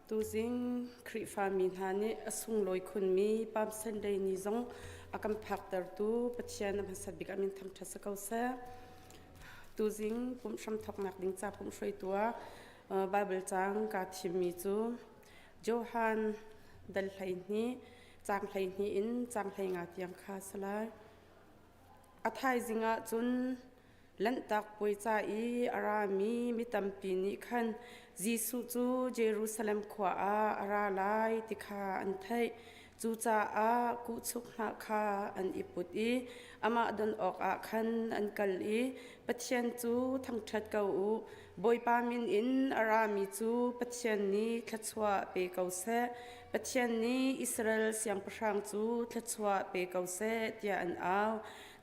Tuzing Khrihfami hna nih a sunglawi khunmi Palm Sunday ni zong a kan phaktertu Pathian a hmasa bik ah min thangṭhat si ko seh. Tuzing pumh hramthawknak ding ca pumh hruaitu ah Baibal caang kaa thimmi cu Johan dal 12 caang 12 in caang 15 tiang kha a si lai. A thaizing ah cun Lanhtak Puai ca i a rami mi tampi nih khan Jesuh cu Jerusalem khua ah a ra lai ti kha an theih. Cucaah kuhchuk hnah kha an i put i amah don awkah khan an kal i Pathian cu thangṭhat ko u, Bawipa min in a rami cu Pathian nih thluachuah pe ko seh. Pathian nih Israel siangpahrang cu thluachuah pe ko seh, tiah an au.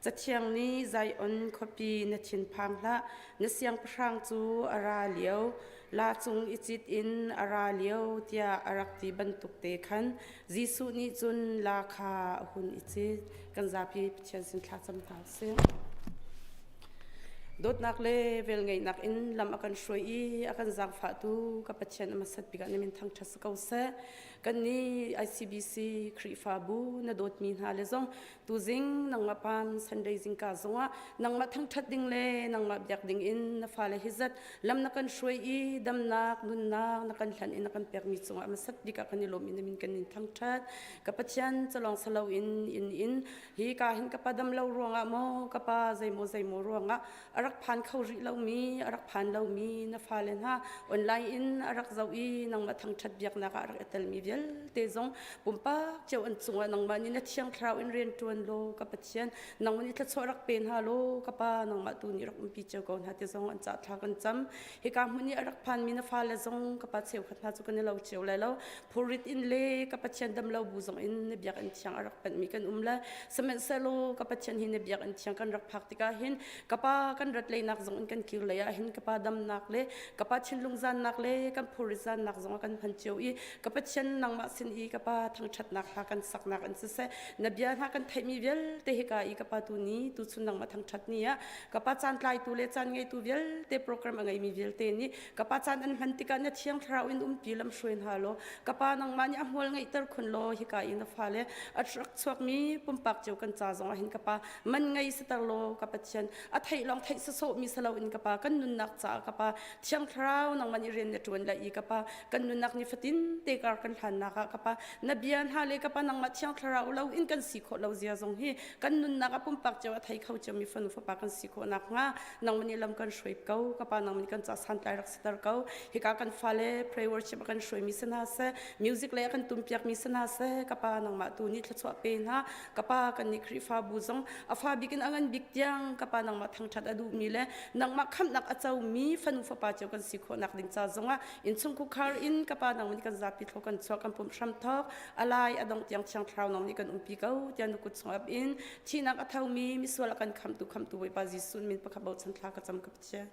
Cathiang nih Zion khuapi na thinphang hlah, na siangpahrang cu a ra lio, la cung i cit in a ra lio tiah a rak ti bantuk te khan Jesuh nih cun la kha a hun i cit. Kan zapi Pathian sin thlacam hna usih. Dawtnak le velngeihnak in lam a kan hruai i a kan zaangfahtu ka Pathian a hmasat bik ah na min thangṭhat si ko seh. Kannih ICBC Khrihfabu na dawtmi hna le zong Tuzing nangmah Palm Sunday zingka zongah nangmah thangṭhat ding le nangmah biak ding in na fale hi zat lam na kan hruai i damnak nunnak na kan hlanh i na kan pekmi cungah hmasat bik ah kan i lawm i na min kan in thangṭhat. Ka Pathian calawng salo in in in hi ka hin ka pa dam lo ruangah maw ka pa zeimaw zeimaw ruangah a rak phan kho rih lomi a rak phan lomi na fale hna online in a rak zoh i nangmah thangṭhat biaknak ah a rak i telmi vialte zong pumpak cio an cungah nangmah nih na thiang thlarau in rian ṭuan law ka Pathian nangmah nih thluachuah rak pe hna law ka Pa nangmah tu nih rak umpi cio ko hna ti zong an cah thla kan cam hika hmun i a rak phanmi na fale zong ka pa cheukhat hna cu kan i lo cio lai lo phurit in le ka Pathian dam lo bu zong in na biakinn thiang a rak panhmi kan um le sihmanhsehlaw ka Pathian hi na biakinn thiang kan rak phak tikah hin ka pa kan rat leinak zong in kan kir lei ah hin ka pa damnak le ka pa thinlung zannak le kan phurit zannak zong ah kan hman cio i ka Pathian nangmah sin i ka pa thangṭhatnak hla kan saknak in siseh na bia hna kan theihmi vialte hika i ka pa tu ni tuchun nangmah thangṭhat ni ah ka pa caan tlaitu le caan ngeitu vialte program a ngeimi vialte nih ka pa caan an hman tikah na thiang thlarau in umpi lam hruai hna law ka pa nangmah nih a hmual ngeihter khun law hika i na fale a rak chuakmi pumpak cio kan ca zong ah hin ka pa man ngei siter law ka Pathian a theih lawng theih sawsawhmi si loin ka pa kan nunnak caah ka pa thiang thlarau nangmah nih rian na ṭuan lai i ka pa kan nunnak ni fatin te kar kan hlannak ah ka pa na bia hna le ka pa nangmah thiang thlarau lo in kan si khawh lo zia zong hi kan nunnak a pumpak cio a thei kho cio mi fanu fapa kan si khawh nakhnga nangmah nih lam kan hruai ko ka pa nangmah nih kan ca santlai rak siter ko hika kan fale pray worship a kan hruai mi si hna seh music le a kan tumpiak mi si hna seh ka pa nangmah tu nih thluachuah pe hna ka pa kan nih Khrihfabu zong a fa bik in a ngan bik tiang ka pa nangmah thangṭhat a duhmi le nangmah khamhnak a comi fanu fapa cio kan si khawhnak ding ca zongah innchungkhar in ka pa nangmah nih kan zapi thlaw kan chuah kan pumh hram thawk alai a dong tiang thiang thlarau nang nih kan umpi ko tiah na kut chung ap in thihnak a thomi misual a kan khamtu khamtu Bawipa Jesuh min pakhat bochan thla ka cam ka Pathian.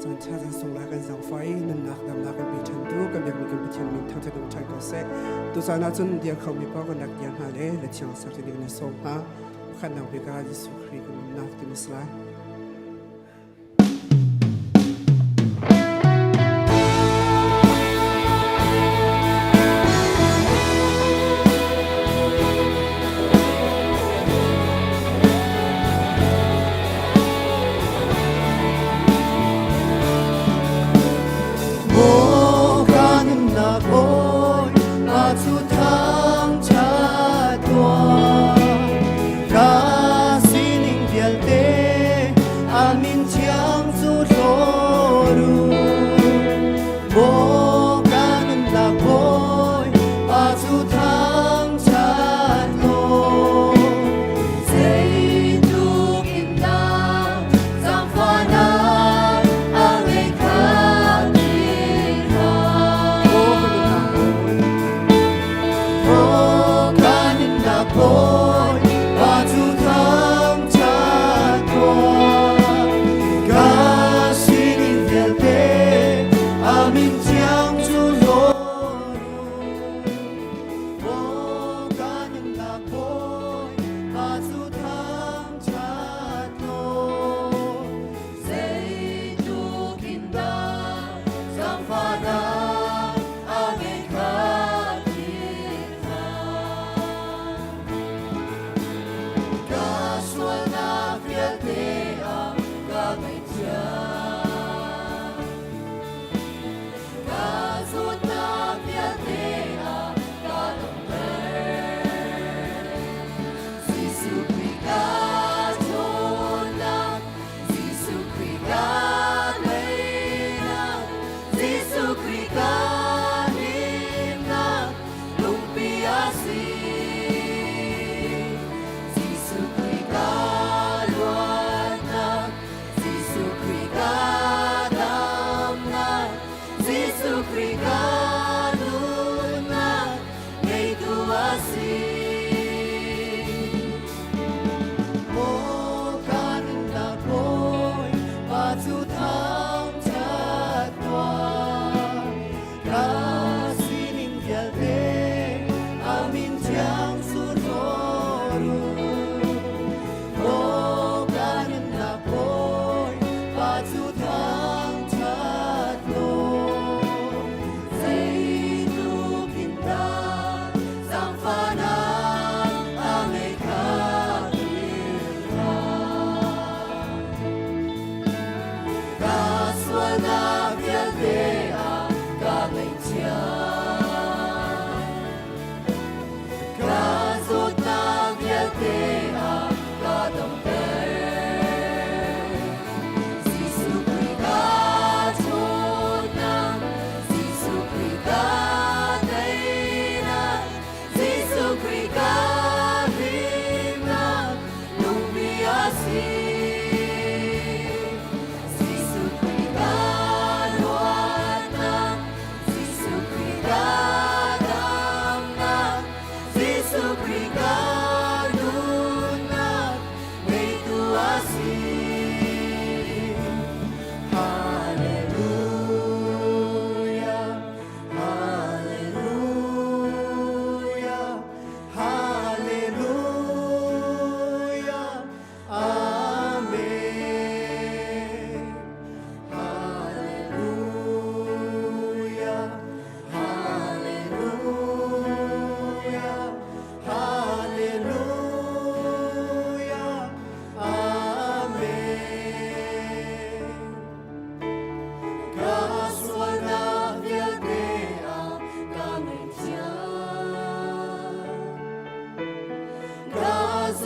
Caan ṭha zan sung lai kan zaangfah i nunnak damnak kan pe ṭhan tu kan biakmi kan Pathian min thangṭhat um ṭhan ko seh. Tucaan ah cun dir khomi paoh kan rak dir hna le le thiang ser ti ding na sawm hna. Pakhatnak bik ah Jesuh Khrih kan nunnak ti si lai. Maw ka nunnak awi mah cu thangṭhat tuah ka sining vialte.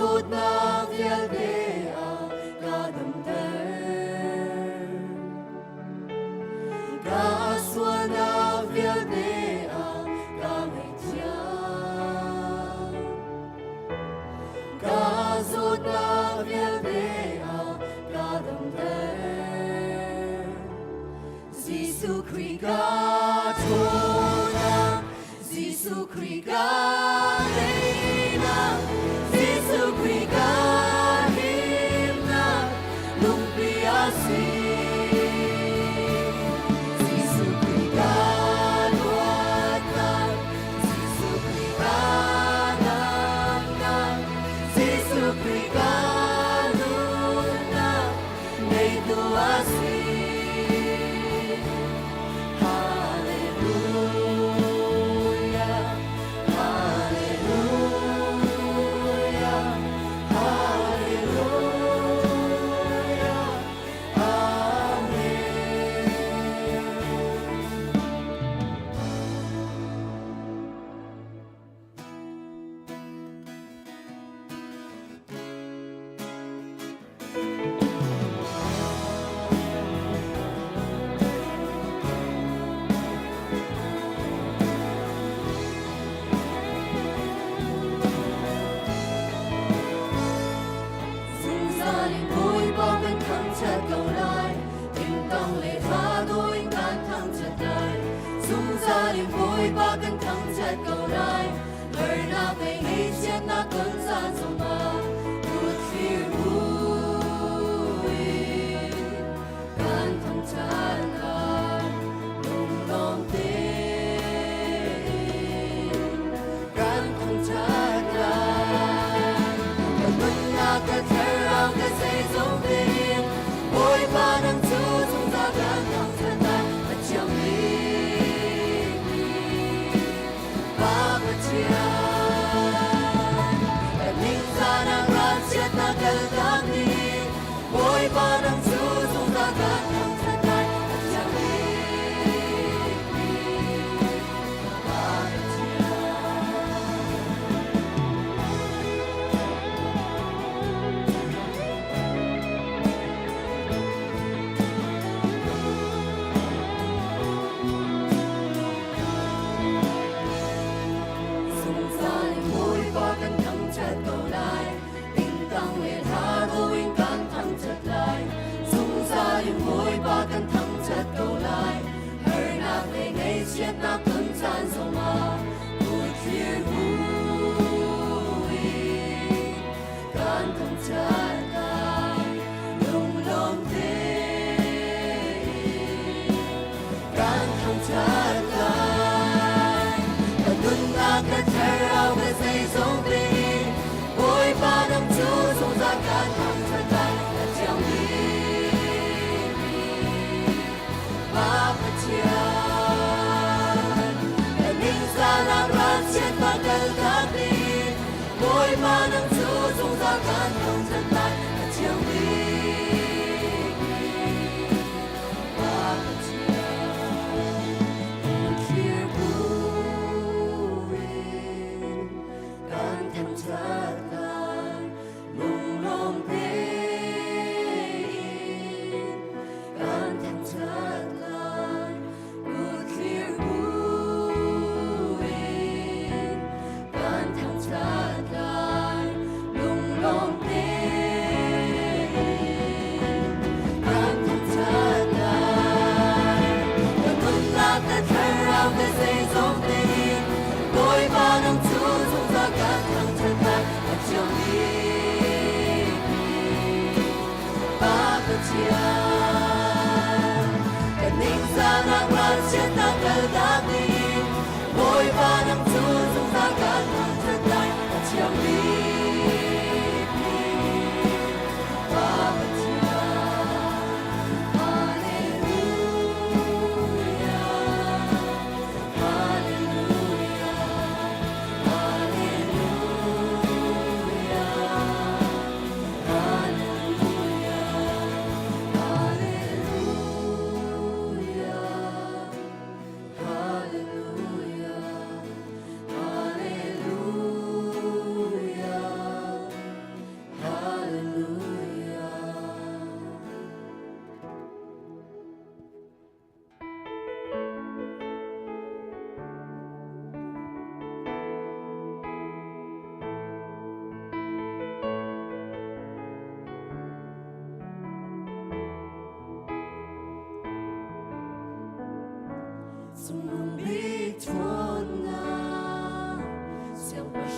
zawtnak vialte a ka damter. Ka sualnak vialte a ka ngaihthiam. Ka zawtnak vialte a ka damter. Jesuh Khrih ka ṭhawnnak, Jesuh Khrih ka teinak, Jesuh Khrih ka himnak, lungpi a si. Jesuh Khrih ka luatnak, Jesuh Khrih ka damnak, Jesuh Khrih ka nunnak, ngeitu a si. Hallelujah, Hallelujah, Hallelujah, Amen. Zungzal in Bawipa kan thangṭhat ko lai, tingtang le thado in kan thangṭhat lai. Zungzal in Bawipa kan thangṭhat ko lai, harnak le ngaihchiatnak ton caan zongah kutthlir buin kan thangṭhat lai. Lunglawm tein kan thangṭhat lai. Ka nunnak, ka thlarau, ka zeizong tein Bawipa nang cu zungzal kan thangṭhat lai. A thiang bikmi Pa Pathian. Kan ningzahnak ralchiatnak kaltak ding Bawipa nang cu zungzal kan thangṭhat lai. A thiang bikmi Pa Pathian. Zungzal in Bawipa kan thangṭhat ko lai, tingtang le thado in kan thangṭhat lai. Zungzal in Bawipa kan thangṭhat ko lai, harnak le ngaihchiatnak ton caan zongah kutthlir buin kan thangṭhat lai. Lunglawm tein kan thangṭhat lai. Ka nunnak, ka thlarau, ka zeizong tein Bawipa nang cu zungzal kan thangṭhat lai. A thiang bikmi Pa Pathian. Ka ningzahnak ralchiatnak kaltak ding Bawipa nang cu zungzal kan thangṭhat lai. A thiang bikmi Pa Pathian. Thlir buin kan thangṭhat lai. Lunglawm tein kan thangṭhat lai. Kutthlir buin kan thangṭhat lai. Lunglawm tein.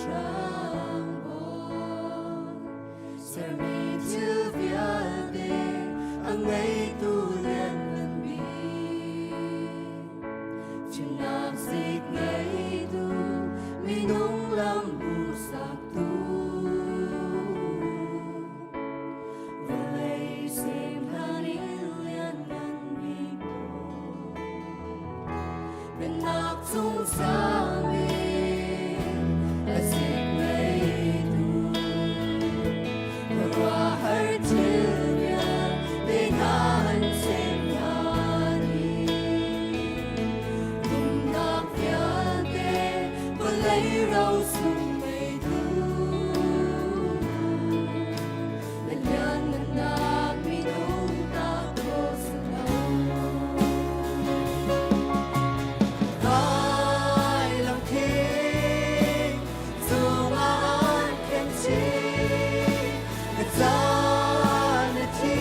Siangpahrang bawi, sermi thil vialte a ngeitu lianngan bik. Fimnak zik ngeitu, minung lam hmuhsaktu. Vawlei sem hlan in lianngan bik bawi. Pennak cung sang bik a zik ngeitu. Khuaruahhar thil vialte hna an sem hna dih. Rumnak vialte vawlei ro sung ngeitu. Na lianngannak minung ta khawh si lo. Vailam thing cungah an khen chih, ka caan a thi.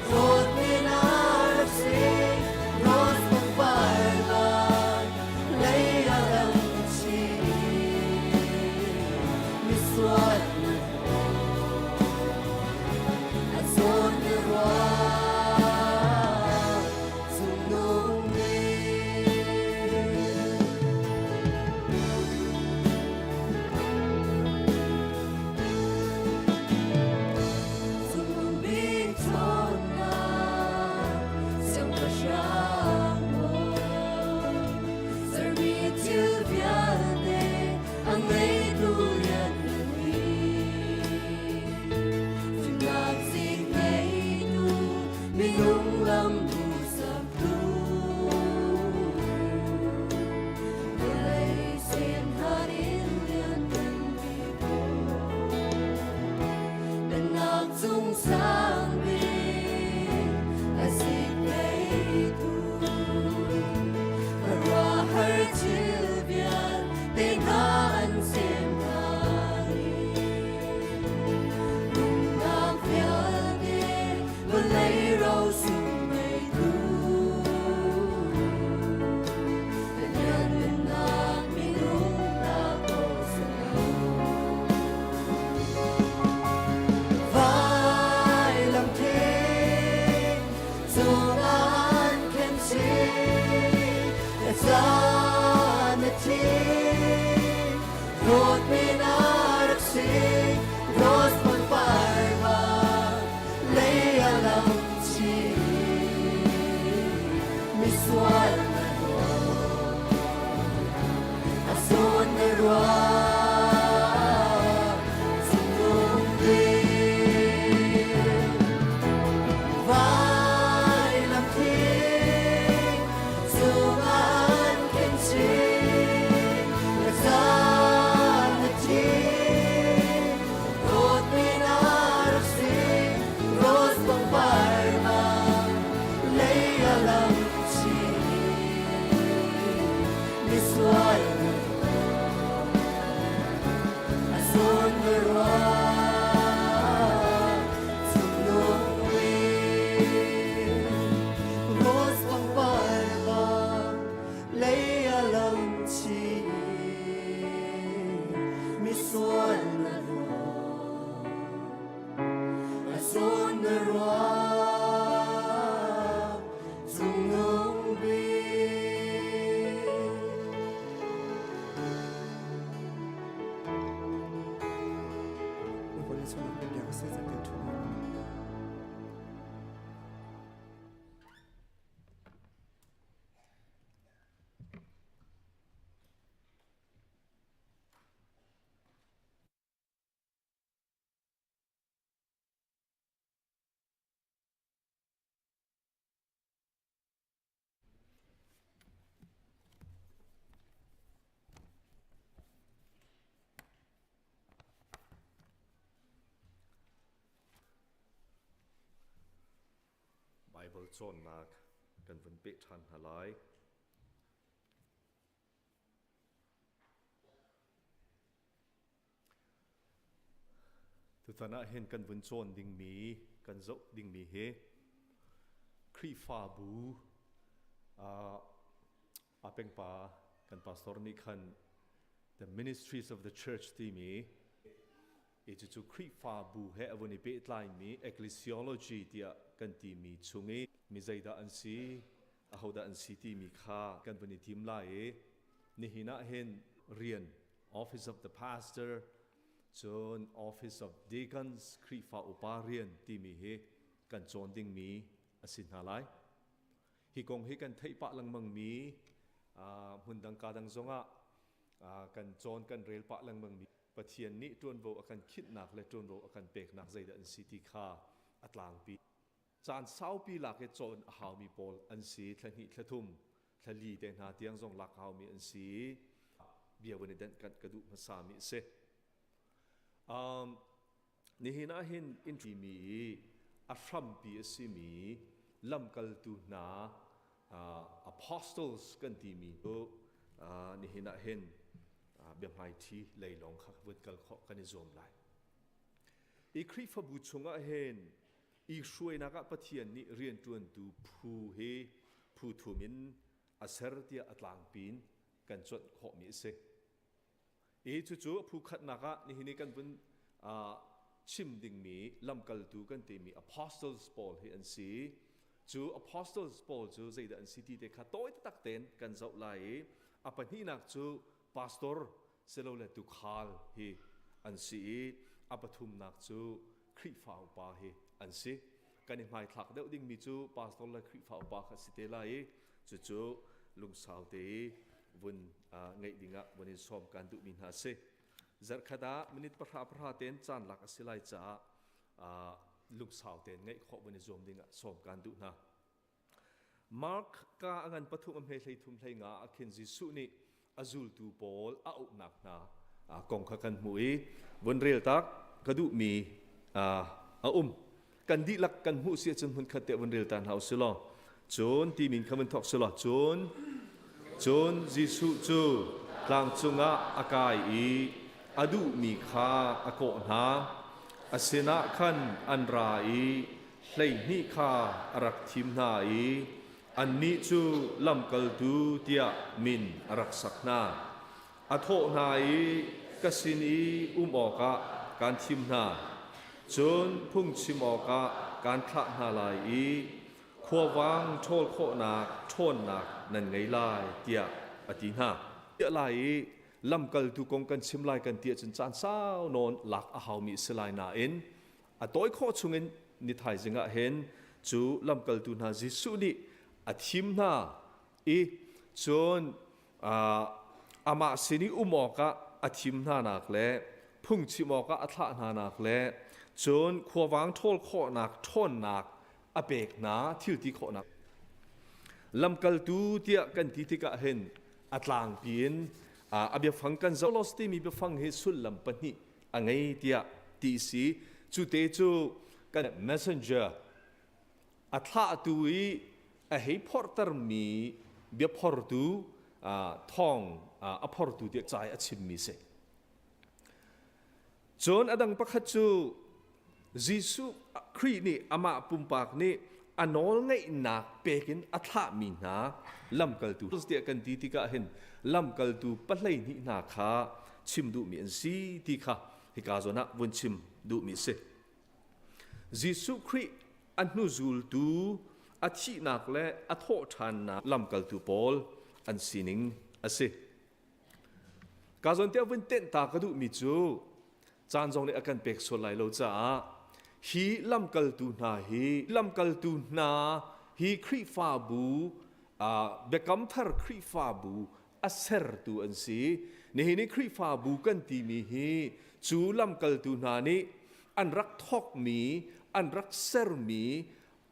Dawtmi na rak si, rose pangpar bang lei ah lam chih. Misual na a zawn na ruah, cungnung bik. Cungnung bik ṭhawnnak, siangpahrang bawi, sermi thil vialte a ngeitu lianngan bik. Fimnak zik ngeitu, minung lam hmuhsaktu. Vawlei sem hlan in lianngan bik bawi. Pennak cung sang bik a zik ngeitu. Khuaruahhar thil vialte hna an sem hna dih. Rumnak vialte vawlei ro sung ngeitu. Na lianngannak minung ta khawh si lo. Vailam thing cungah an khen chih, ka caan a thi. Dawtmi na rak si, rose pangpar bang lei ah lam chih. Misual na dawt, a zawn na ruah, cungnung bik. Vailam thing cungah an khen chih, na caan na thi. Dawtmi na rak si, rose pangpar bang lei ah lam chih. Misual na a zawn na ruah, cungnung bik. Rose pangpar bang lei ah lam chih. Misual na ruah, a zawn na ruah, cungnung bik. Bawipa nih sualnak kan biak a si zat kan ṭhu hna. Baibal cawnnak kan vun peh ṭhan hna lai. Tutan ah hin kan vun cawn dingmi, kan zoh dingmi hi Khrihfabu a pengpa kan pastor nih khan The Ministries of the Church timi i cucu Khrihfabu he a vun i pehtlaimi ecclesiology tiah kan timi chung i mi zeidah an si, ahodah an si timi kha kan vun i tim lai i nihin ah hin rian Office of the Pastor cun Office of Deacons Khrihfa upa rian timi hi kan cawn dingmi a si hna lai. Hi kong hi kan theih pah lengmang mi hmun dang ka dang zongah kan cawn kan rel pah lengmang mi Pathian nih ṭuanvo a kan khinhnak le ṭuanvo a kan peknak zeidah an si ti kha a tlangpi. Caan saupi lak i cawn a haumi pawl an si, thla hnih thla thum, thla li te hna tiang zong lak a haumi an si. Bia vun i denh kanh ka duh hmasami a si. Nihin ah hin in mi i a hrampi a simi lamkaltu hna apostles kan timi cu nihin ah hin biahmaiṭhi lei lawng kha vun kal khawh kan i zuam lai. I Khrihfabu chungah hin i hruainak ah Pathian nih rianṭuantu phu hi phu thum in a ser tiah a tlangpi in kan cuanh khawhmi a si. I cucu phu khatnak ah nihin i kan vun chim dingmi lamkaltu kan timi apostles pawl hi an si. Cu apostles pawl cu zeidah an si ti te kha tawi taktak tein kan zoh lai i a pahnihnak cu pastor silole tuukhal hi an si i a pathumnak cu Khrihfa upa hi an si. Kan i hmaithlak deuh dingmi cu pastor le Khrihfa upa kha si te lai i cucu lungsau te i vun ngeih dingah vun in sawm kan duhmi hna a si. Zarhkhat ah minute pahra pahra tein caan lak a si lai caah lungsau tein ngeih khawh vun i zuam dingah sawm kan duh hna. Mark ka a ngan pathum a hme hlei thum hlei nga ah khin Jesuh nih a zultu pawl a auhnak hna kong kha kan hmuh i vun rel tak ka duhmi a um. Kan dihlak kan hmuh si ahcun hmunkhat te vun rel ta hna usih law cun ti min kha vun thawk si law cun cun Jesuh cu tlang cungah a kai i a duhmi kha a kawh hna. A sinah khan an ra i 12 kha a rak thim hna i annih cu lamkaltu tiah min a rak sak hna. A thawh hna i ka sin i um awkah kaan thim hna. Cun phungchim awkah kaan thlah hna lai i khuavang ṭhawl khawhnak ṭhawnnak nan ngei lai tiah a ti hna. Tiah lai i lamkaltu kong kan chim lai kan ti ahcun caan sau nawn lak a haumi a si lai nain A tawi khawh chungin ni thaizing ah hin cu lamkaltu hna Jesuh nih a thim hna i cun amah sin i um awkah a thim hnanak le phungchim awkah a thlah hnanak le cun khuavang ṭhawl khawhnak ṭhawnnak a pek hna thil ti khawhnak lamkaltu tiah kan ti tikah hin a tlangpi in a biafang kan zoh timi biafang hi sullam pahnih a ngei tiah ti si cu te cu kan messenger a thlahtu i a hei phorhtermi biaphortu thawng a phortu tiah cai a chimmi si cun a dang pakhat cu Jesuh Khrih nih amah pumpak nih a nawl ngeihnak pek in a thlahmi hna lamkaltu tiah kan ti tikah hin lamkaltu pahleihnih hna kha chim duhmi an si ti kha hika zawn ah vun chim duhmi a si. Jesuh Khrih a hnuzultu a thihnak le a thawhṭhannak lamkaltu pawl an sining a si. Ka zawn tiah vun tenh ta ka duhmi cu caan zong nih a kan pek sual lai lo caah hi lamkaltu hna hi lamkaltu hna hi Khrihfabu biakam thar Khrihfabu a sertu an si. Nihin i Khrihfabu kan timi hi cu lamkaltu hna nih an rak thawkmi, an rak sermi,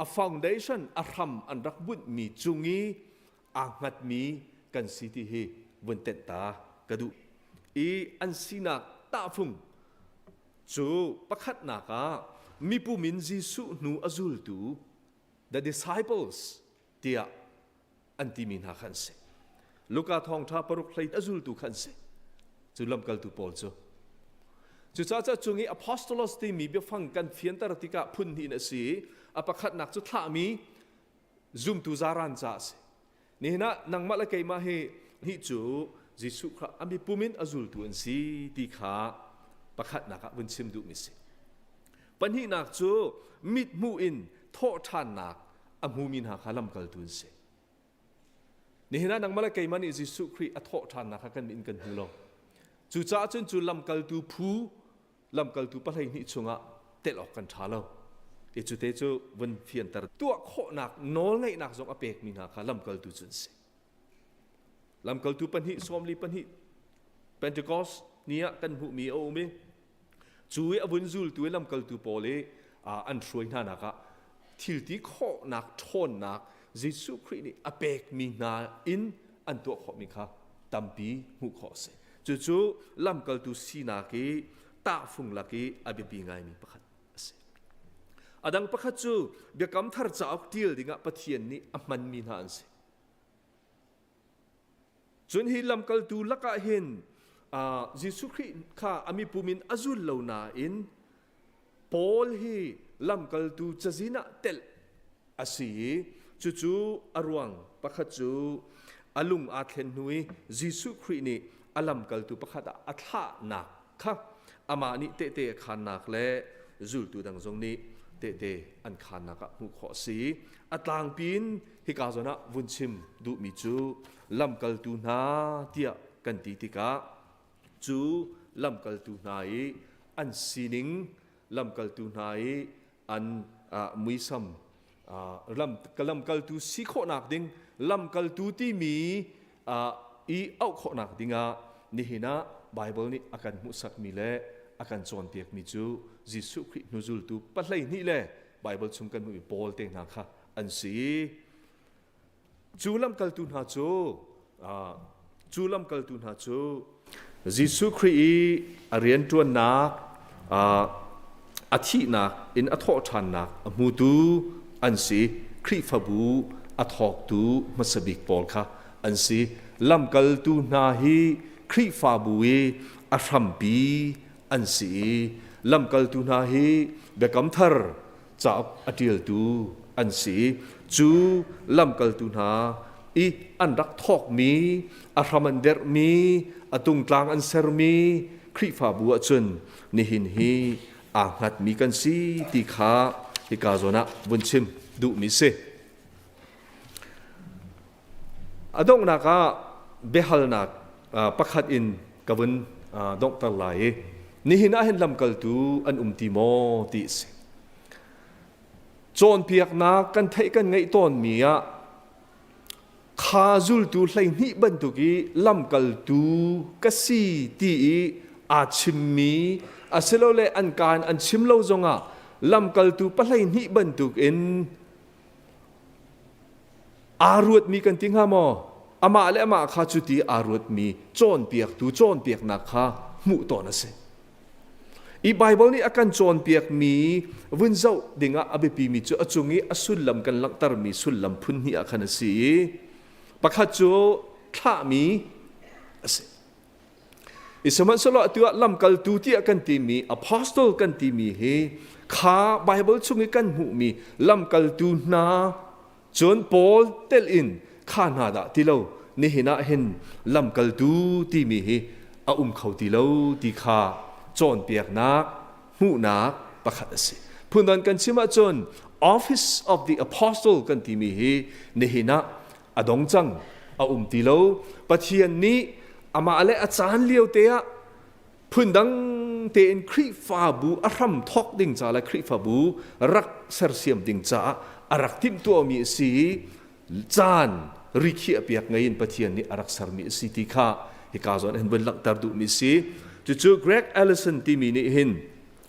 a foundation a hram an rak bunhmi cung i aa hngatmi kan si ti hi vun tenh ta ka duh. I an sinak tahfung cu pakhatnak ah mipum in Jesuh hnu a zultu the disciples tiah an timi hna kha an si. Luka thawngṭha paruk hlei a zultu kha an si. Cu lamkaltu pawl cu. Cucaah cung i apostolos timi biafang kan fianter tikah phun hnih in a si. A pakhatnak cu thlahmi zumtu zaran ca a si. Nihin ah nangmah le keimah hi hi cu Jesuh kha a mipum in a zultu an si ti kha pakhatnak ah vun chim duhmi si. Pahnihnak cu mithmuh in thawhṭhannak a hmumi hna kha lamkaltu an si. Nihin ah nangmah le keimah nih Jesuh Khrih a thawhṭhannak kha kan in kan hmu lo. Cucaah cun cu lamkaltu phu lamkaltu 12 chungah tel awk kan ṭha lo. I cu te cu vun fianter tuah khawhnak nawlngeihnak zong a pekmi hna kha lamkaltu cu an si. Lamkaltu pahnih 42 Pentecost ni ah kan hmuhmi a um i cu i a vun zultu i lamkaltu pawl i an hruai hna nak ah thilti khawhnak ṭhawnnak Jesuh Khrih nih a pekmi hna in an tuah khawhmi kha tampi hmuh khawh a si. Cucu lamkaltu sinak i tahfung lak i a biapi ngaimi pakhat a si. A dang pakhat cu Biakam Thar cauk ṭial dingah Pathian nih a hmanmi hna an si. Cun hi lamkaltu lakah hin Jesuh Khrih kha a mipum in a zul lo nain Paul hi lamkaltu cazin ah telh a si i cucu a ruang pakhat cu a lung aa thlen hnu i Jesuh Khrih nih a lamkaltu pakhat ah a thlahnak kha amah nih tehte a khaannak le zultu dang zong nih tehte an khaannak ah hmuh khawh a si. A tlangpi in hika zawn ah vun chim duhmi cu lamkaltu hna tiah kan ti tikah cu lamkaltu hna i an sining, lamkaltu hna i an muisam, lamkaltu si khawhnak ding, lamkaltu timi i auh khawhnak dingah nihin ah Baibal nih a kan hmuhsakmi le a kan cawnpiakmi cu Jesuh Khrih hnuzultu 12 le Baibal chung kan hmuhmi Paul te hna kha an si. Cu lamkaltu hna cu cu lamkaltu hna cu Jesuh Khrih i a rianṭuannak a thihnak in a thawhṭhannak a hmutu an si. Khrihfabu a thawktu hmasa bik pawl kha an si. Lamkaltu hna hi Khrihfabu i a hrampi an si i lamkaltu hna hi Biakam Thar cauk a ṭialtu an si. Cu lamkaltu hna i an rak thawkmi, a hram an derhmi, a tungtlang an sermi Khrihfabu ahcun nihin hi aa hngatmi kan si ti kha hika zawn ah vun chim duhmi si. A donghnak ah biahalnak pakhat in ka vun donghter lai i nihin ah hin lamkaltu an um ti maw ti a si. Cawnpiaknak kan theih kan ngeih tawnmi ah kha zultu 12 bantuk i lamkaltu ka si ti i aa chimmi asilole an kaan an chim lo zongah lamkaltu 12 bantuk in Aa ruatmi kan ti hnga maw? Amah le amah kha cuti aa ruatmi cawnpiaktu cawnpiaknak kha hmuh tawn a si. I Baibal nih a kan cawnpiakmi vun zoh dingah a biapimi cu a cung i a sullam kan langhtermi sullam phun hnih ah khan a si i pakhat cu thlahmi a si. I sihmanhsehlaw atu ah lamkaltu tiah kan timi apostle kan timi hi kha Bible chung i kan hmuhmi lamkaltu hna cun Paul telh in kha hna dah ti lo nihin ah hin lamkaltu timi hi a um kho ti lo ti kha cawnpiaknak hmuhnak pakhat a si. Phundang kan chim ahcun office of the apostle kan timi hi nihin ah a dong cang a um ti lo Pathian nih amah le a caan lio te ah phundang tein Khrihfabu a hram thawk ding ca le Khrihfabu rak sersiam ding caah a rak timhtuahmi a si i caan rikhiah piak ngei in Pathian nih a rak sermi a si ti kha hika zawn hin vun langhter duhmi a si. Cucu Greg Allison timi nih hin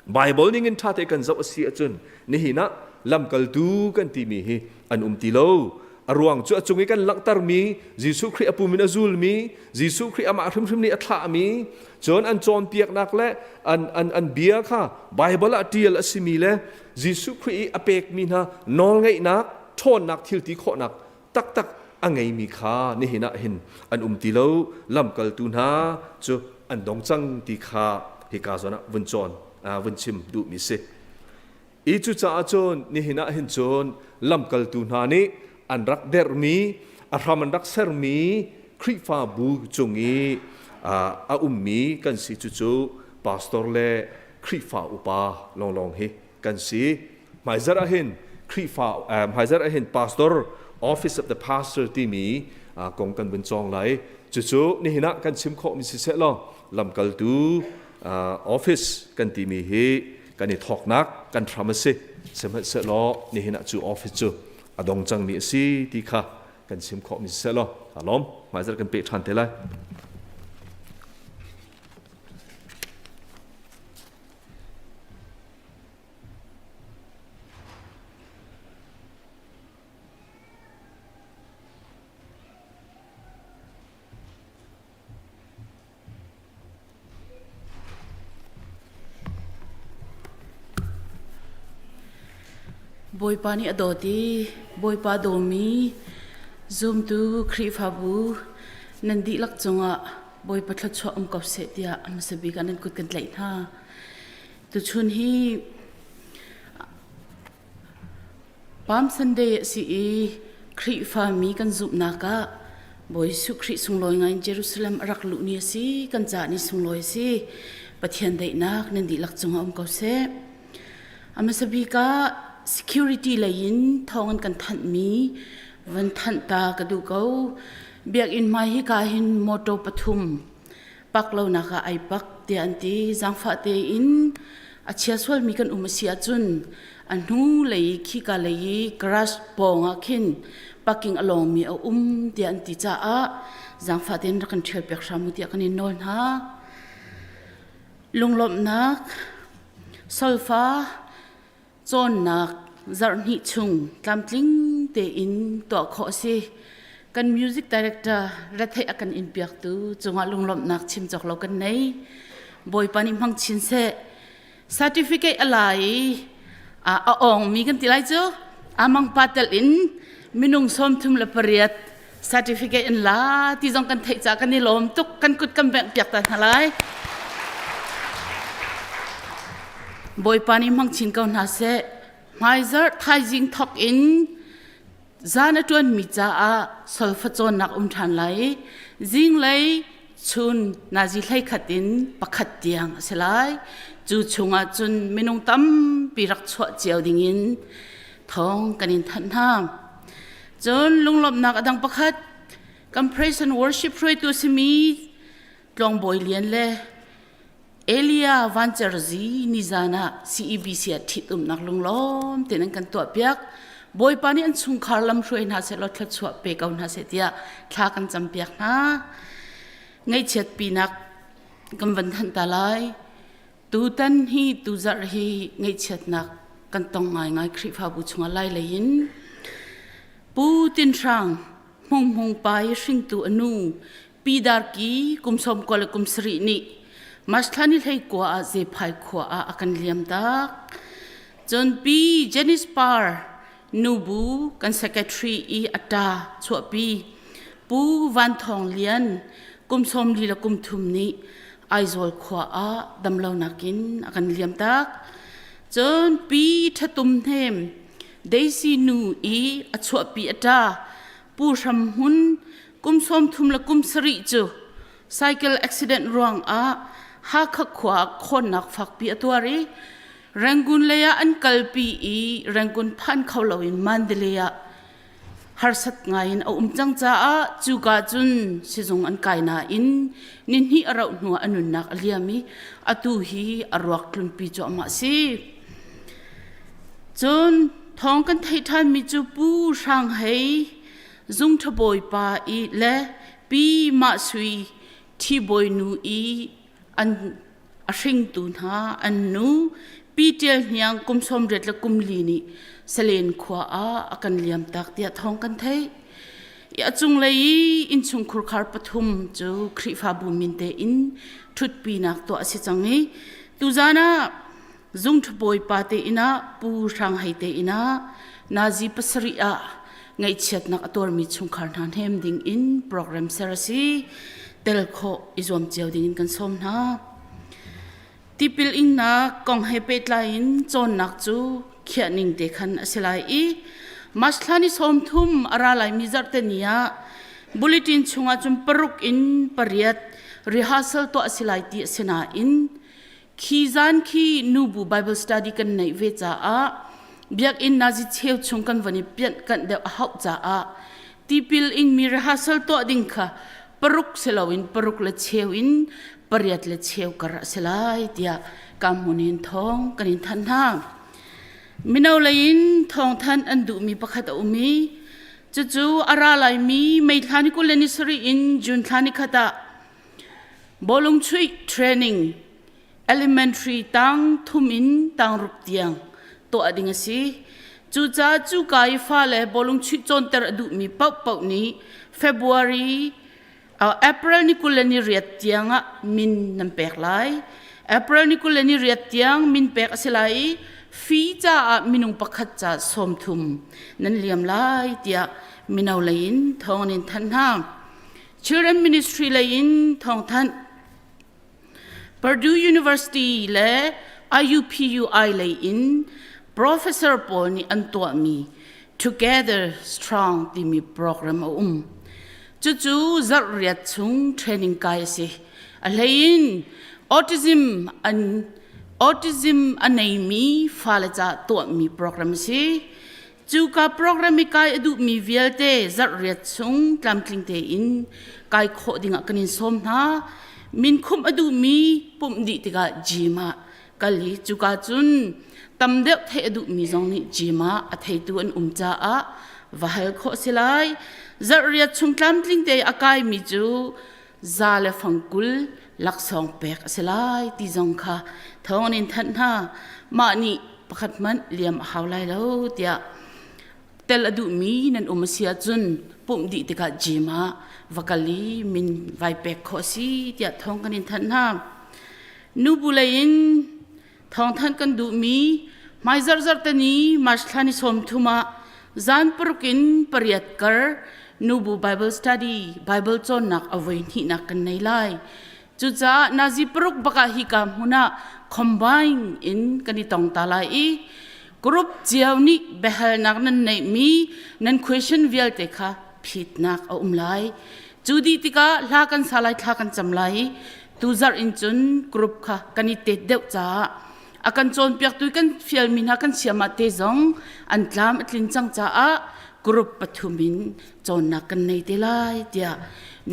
Bible ning in ṭhate kan zoh a si ahcun nihin ah lamkaltu kan timi hi an um ti lo. A ruang cu a cung i kan langhtermi Jesuh Khrih a pum in a zulmi, Jesuh Khrih amah hrimhrim nih a thlahmi, cun an cawnpiaknak le an, an, an bia kha Bible ah ṭial a simi le Jesuh Khrih i a pekmi hna nawlngeihnak, ṭhawnnak, thilti khawhnak taktak a ngeimi kha nihin ah hin an um ti lo. Lamkaltu hna cu an dong cang ti kha hika zawn ah vun cawn vun chim duhmi si. I cucaah cun nihin ah hin cun lamkaltu hna nih an rak derhmi, a hram an rak sermi Khrihfabu cung i a ummi kan si. Cucu pastor le Khrihfa upa lawnglawng hi kan si. Hmaizarh ah hin Khrihfa hmaizarh ah hin pastor, office of the pastor timi kong kan vun cawng lai. Cucu nihin ah kan chim khawhmi siseh law lamkaltu office kan timi hi kan i thawknak kan hram a si. Sihmanhsehlaw nihin ah cu office cu a dong cangmi a si ti kha kan chim khawhmi siseh law alawm hmaizarh kan peh ṭhan te lai. Bawipa nih a dawt i Bawipa dawmi zumtu Khrihfabu nan dihlak cungah Bawipa thluachuah um ko seh tiah a hmasa bik ah nan kut kan tlaih hna. Tuchun hi Palm Sunday a si i Khrihfami kan zumhnak ah Bawi Jesuh Khrih sunglawi ngai in Jerusalem a rak luh ni a si. Kan caah ni sunglawi a si. Pathian daihnak nan dihlak cungah um ko seh. A hmasa bik ah security lei in thawng an kan thanhmi van thanh ta ka duh ko. Biakinn hmai hika hin motor pathum pak lonak ah ai pak tiah an ti. Zaangfah tein a chia sualmi kan um a si ahcun a hnu lei khika lei i garage pawng ah khin parking a lawngmi a um tiah an ti caah zaangfah tein rak kan ṭhial piak hram u tiah kan in nawl hna. Lunglawmhnak solfa cawnnak zarhhnih chung tlamtling tein tuah khawh a si. Kan music director retheih a kan in piaktu cungah lunglawmhnak chim cawk lo kan nei. Bawipa nih hmang chin seh. Certificate a la i a awngmi kan ti lai cu amang pa tel in minung 38 certificate in la ti zong kan theih caah kan i lawm tuk. Kan kut kan bengh piak ta hna lai. Bawipa nih hmang chin ko hna seh. Hmaizarh thaizing thawk in zan a ṭuanmi caah solfa cawnnak um ṭhan lai. Zinglei chun nazi 11 in 1 tiang a si lai. Cu chungah cun minung tampi rak chuah cio dingin thawng kan in thanh hna. Cun lunglawmhnak a dang pakhat, kan praise and worship hruaitu simi Tlawng Bawi Lian le Elia Vancerzi nizan ah CEBC ah ṭhitumnak lunglawm tein an kan tuahpiak. Bawipa nih an chungkhar lam hruai hna seh law thluachuah pe ko hna seh tiah thla kan campiak hna. Ngaihchiat pinak kan van thanh ta lai. Tutan hi tuzarh hi ngaihchiatnak kan tong ngaingai Khrihfabu chungah lai lei in. Pu Tin Hrang Hmung Hmung pa i hringtu a nu Pi Darki kum 97 nih March thla ni 19 ah Zephai khua ah a kan liam tak. Cun Pi Janice Par nubu kan secretary i a ṭa chuahpi Pu Van Thawng Lian kum 43 nih Aizawl khua ah damlonak in a kan liam tak. Cun Pi Ṭhatum Hnem Daisy nu i a chuahpi a ṭa Pu Hram Hmun kum 37 cu cycle accident ruangah Hakha khua khawnnak fakpi a tuar i Rangoon lei ah an kalpi i Rangoon phan kho loin Mandalay ah harsat ngaiin a um cang caah cuka cun sizung an kai nain nihnih a rauh hnuah a nunnak a liam i atu hi a ruak tlunpi cuahmah a si. Cun thawng kan theih ṭhanmi cu Pu Hrang Hei Zungṭha bawipa i le Pi Mah Sui Ṭhi bawinu i an a hringtu hna an nu Pi Ṭial Hniang kum 84 nih Salen khua ah a kan liamtak tiah thawng kan theih. I a cunglei i innchungkhur khar pathum cu Khrihfabu min tein ṭhutpinak tuah a si cang i tuzan ah zungṭha bawipa te inn ah Pu Hrang Hei te inn ah nazi 7 ah ngaihchiatnak a tuarmi chungkhar hna hnem ding in program ser a si. Tel khawh i zuam cio ding in kan sawm hna. Tipil innak kong he pehtlai in cawnnak cu khiah ning te khan a si lai i March thla ni 30 a ra laimi zarhte ni ah. Bulletin chungah cun paruk in pariat rehearsal tuah a si lai ti a si nain khi zan khi nubu Bible study kan neih ve caah biakinn nazi cheu chung kan van i pianh kanh deuh a hauh caah tipil ingmi rehearsal tuah ding kha paruk si loin paruk le cheu in pariat le cheu kar a si lai tiah ka hmun in thawng kan in thanh hna. Mino lei in thawngthanh an duhmi pakhat a um i cucu a ra laimi May thla ni 20 le ni sarih in June thla ni khat ah bawlung chuih training elementary tang thum in tang ruk tiang tuah ding a si. Cucaah cuka i fale bawlung chuih cawnter a duhmi paohpaoh nih February April ni 20 le ni riat tiang ah min nan pek lai. April ni 20 le ni riat tiang min pek a si lai i fee caah minung pakhat ca 30 nan liam lai tiah mino lei in thawng an in thanh hna. Children Ministry lei in thawngthanh Purdue University le IUPUI lei in professor pawl nih an tuahmi Together Strong timi program a um. Cucu zarh riat chung training kai a si. A hlei in autism an autism a neimi fale ca tuahmi program a si. Cuka program i kai a duhmi vialte zarh riat chung tlamtling tein kai khawh dingah kan in sawm hna. Minkhumh a duhmi pumh dih tikah gym ah kal i cuka cun tam deuh theih a duhmi zong nih gym ah a theitu an um caah va hal khawh a si lai. Zarh riat chung tlamtling te a kaimi cu za le fang 20 laksawng pek a si lai ti zong kha thawng an in thanh hna. Mah nih pakhat hmanh liam a hau lai lo tiah tel a duhmi nan um a si ahcun pumh dih tikah gym ah va kal i min vai pek khawh a si tiah thawng kan in thanh hna. Nubu lei in thawngthanh kan duhmi hmai zarhzarh te ni March thla ni 30 ah zan paruk in pariat kar nubu Bible study Bible cawnnak a voi hnihnak kan nei lai. Cucaah nazi paruk bakah hi ka hmun ah combine in kan i tong ta lai i group cio nih biahalnak nan neihmi nan question vialte kha phitnak a um lai. Cu dih tikah hla kan sa lai thla kan cam lai i tuzarh in cun group kha kan i tet deuh caah a kan cawnpiaktu kan fialmi hna kan siamah te zong an tlam a tlin cang caah group pathum in cawnnak kan nei te lai tiah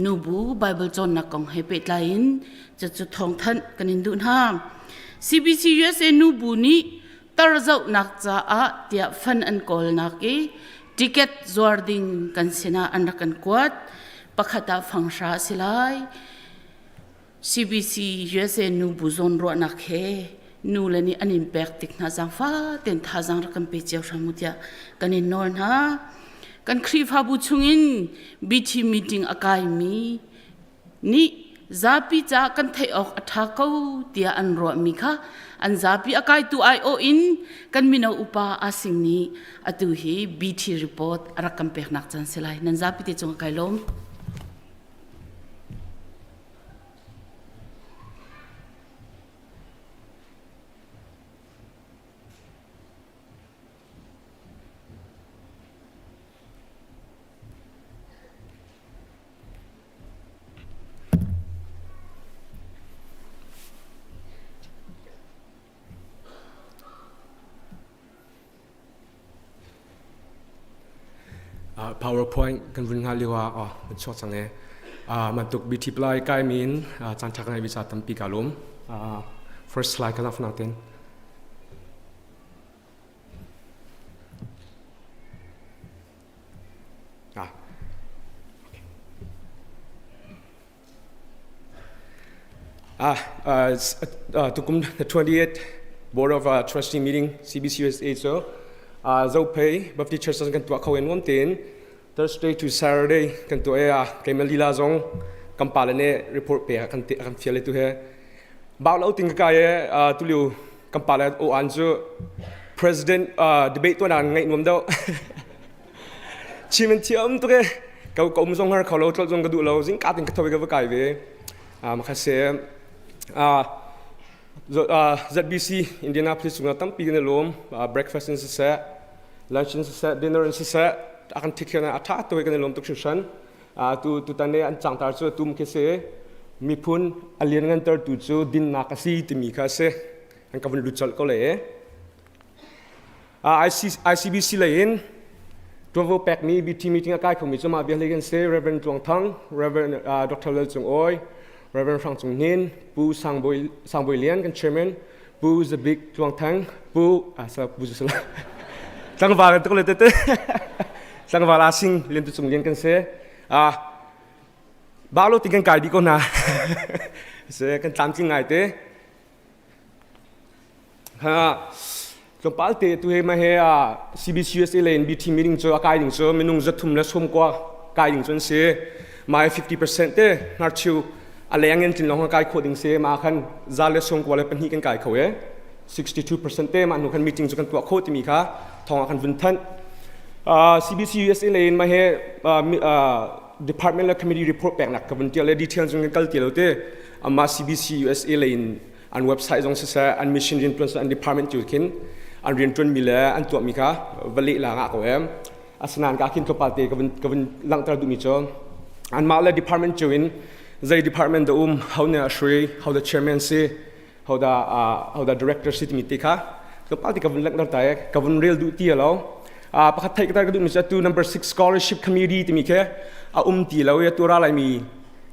nubu Bible cawnnak kong he pehtlai in cucu thawngthanh kan in duh hna. CBC USA nubu nih tar zohnak caah tiah fan an kawlnak i ticket zuar ding kan sinah an rak kan kuat. Pakhat ah fanghra a si lai. CBC USA nubu zawn ruahnak he nu le nih an in pek tik hna zaangfa ten thazaang rak kan pe cio hram u tiah kan in nawl hna. Kan Khrihfabu chungin BT meeting a kaimi nih zapi ca kan theih awk a ṭha ko tiah an ruahmi kha an zapi a kaitu aiawh in kan mino upa Asing nih atu hi BT report a rak kan peknak caan si lai. Nan zapi te cung kai lawm. PowerPoint kan vun hngah lio ah oh kan chuak cang e. Bantuk BT Plai kai min caan ṭha kan visa tampi ka lawm. First slide kan afna ten. Tukum the 28th Board of Trustee meeting CBCUSA cu Zophei Baptist Church kan tuah kho in nuam tein Thursday to Saturday kan tuah i keimah lila zong kan pale nih report pe kan kan fial tu he bau lo ting ka kai tulio kan pale o an cu president debate tuah nan ngaih nuam deuh Chim in thiam tuk e. Ka ka um zong har kho lo tlol zong ka duh lo zing ka tin ka thawi ka va kai ve. Makha se ZBC Indianapolis chungah tampi kan i lawm. Breakfast in siseh, lunch in siseh, dinner in siseh, a kan thik a tha tuk kan i lawm tuk hringhran. Tu tutan i an cangtar cu tum khi si. Miphun a lianngantertu cu dinnak a si timi kha a si. An ka vun lut colh ko le. ICBC lei in ṭuanvo pekmi BT meeting a kai khomi cu mah vial hi kan si. Reverend Tluang Thang, Reverend Dr. Lal Cung Awi, Reverend Hrang Cung Hnin, Pu Sang Bawi, Sang Bawi Lian kan chairman, Pu Zabik Tluang Thang, Pu ah Pu Zusala tlangval kan tuk le tete tlangval a sing lian tu cung lian kan si. Ba lo ti kan kai dih ko hna. Se kan tlamtling ngai te. Tlawmpal te tu he ma he CBCUSA le NBT meeting cu a kai ding cu minung zathum le sawmkua kai ding cu an si. Mai 50% te hnarchiu a leng in tlin lawng kai khawh ding si ma khan za le sawmkua le pahnih kan kai kho e. 62% te mah hnu khan meeting cu kan tuah khawh timi kha thawng ah kan vun thanh. CBCUSA le in ma he department le committee report peknak ka vun tial le detail zong kan kal ti lo te. Amah CBC USA lei in an website zong siseh an mission riantuan an department cu khin an riantuan mi le an tuah mi kha va leh la ngah ko em. Asinain ka khin tlawmpal te ka vun langhter duhmi cu anmah le department cu in zei department da um how ne a hrui how the chairman si how da how the director si timi te kha tlawmpal te ka vun langhter ta e ka vun rel duh ti lo. Pakhat theih ka tar ka duhmi cu atu number 6 scholarship committee timi khi a um ti lo i atu ra lai mi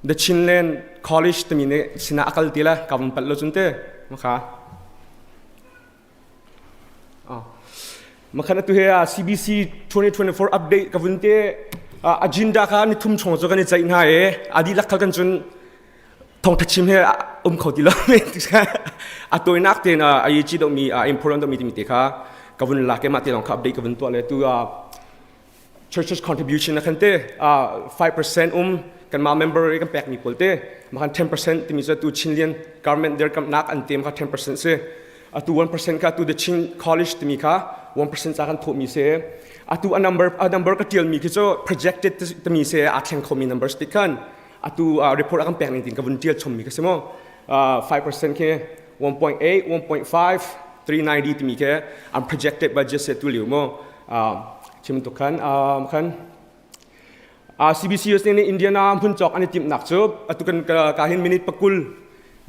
The Chinland College timi nih sinah a kal ti le ka vun palh lo cun te makha. Oh. Makhan atu he CBC 2024 update ka vun te agenda kha ni thum chung cu kan i ceih hna i adi lak khal kan cun thongtha chim he um kho ti lo a toinak tein a yi chi domi a important domi timi te kha ka vun lak e ma te long kha update ka vun tuah le tu church's contribution na khan te 5% kanmah member i kan pekmi pawl te makhan 10% timi cu tu Chinlian government dirkamnak an tem kha 10% si. Atu 1% kha tu the Chin College timi kha 1% ca kan thawhmi si. Atu a number ka tialmi khi cu projected timi si, aa thleng khomi numbers ti khan atu report a kan pek ning tin ka vun tial chommi kha si mu. 5% khi 1.8, 1.5, 390 timi khi an projected budget se tu liu mu. Chim tuk khan khan CBC USA nih Indiana hmun cawk an i timhnak cu atu kan ka hin minute pakul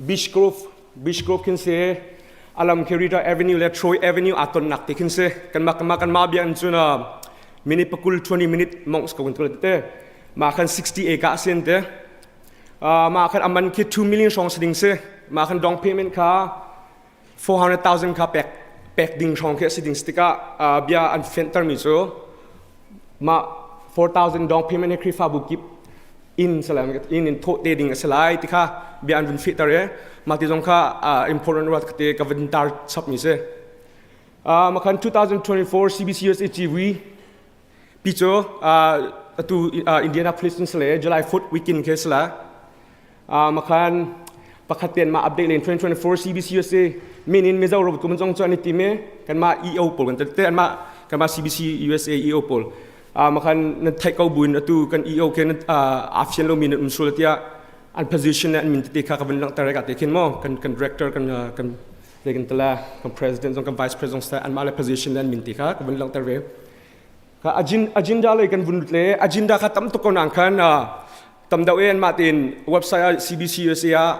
Beach Grove, Beach Grove khin si, alam khi Rita Avenue le Troy Avenue aa tonnak te khin si. Kanmah bia in cun minute pakul, 20 minute monks ko kan te ma khan 60 acre a sin te. Ma khan aman khi 2 million hrawng si ding si. Ma khan down payment kha 400,000 kha pek pek ding hrawng khi a si ding si tikah bia an fentermi cu mah 4,000 down payment hi Khrihfabu kip in salam in in thawh te ding a si lai ti kha bia an vun fehter i mah ti zong kha important ruat te ka vun tar chap mi si. Makhan 2024 CBC USA GV pi cu atu Indianapolis in sale July 4th weekend khi sala makhan pakhat ten ma update len 2024 CBC USA min in Mizo ro kum zong chu an ti me kanmah EO pawl kan te anmah kanmah CBC USA EO pawl makhan nan theih ko buin atu kan EO ke a fian lo mi nan um sul tia an position le an min te kha ka van langhter ka te khin mo kan kan director kan kan le kan tala kan president zong kan vice president zong anmah le position le an min te kha ka van langhter ve. Ka agenda le kan vun le agenda kha tam tuk ko nang khan tam deuh e anmah tein website ah CBC USA ah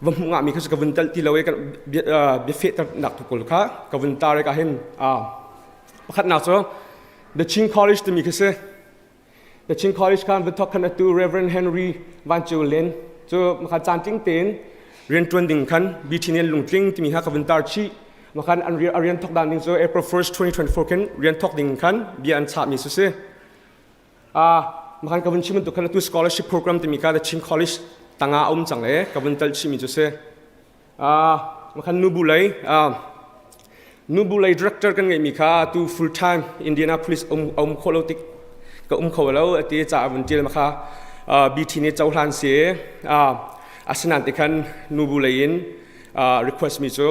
va hmuh ngah mi kha ka vun tel ti lo e. Kan bia fehter nak tu kul kha ka vun tar ka hin pakhatnak cu The Chin College timi khi si. The Chin College khan va thok khan atu Reverend Henry Van Chu Lin cu makhan caan tling tein rian tuan ding khan BT nih lungtling timi kha ka vun tar chih. Makhan an rian thok dan ding cu April 1st 2024 khin rian thok ding khan bia an chah mi su si. Makhan ka vun chim bantuk khan atu scholarship program timi kha The Chin College tangah a um cang le ka vun tel chih mi cu si. Makhan nubu lei nubu lei director kan ngeihmi kha tu full time Indianapolis um kho lo tik ka um kho lo ati ca vun tial ma kha BT nih cohlan si. Asinan te khan nubu lei in request mi cu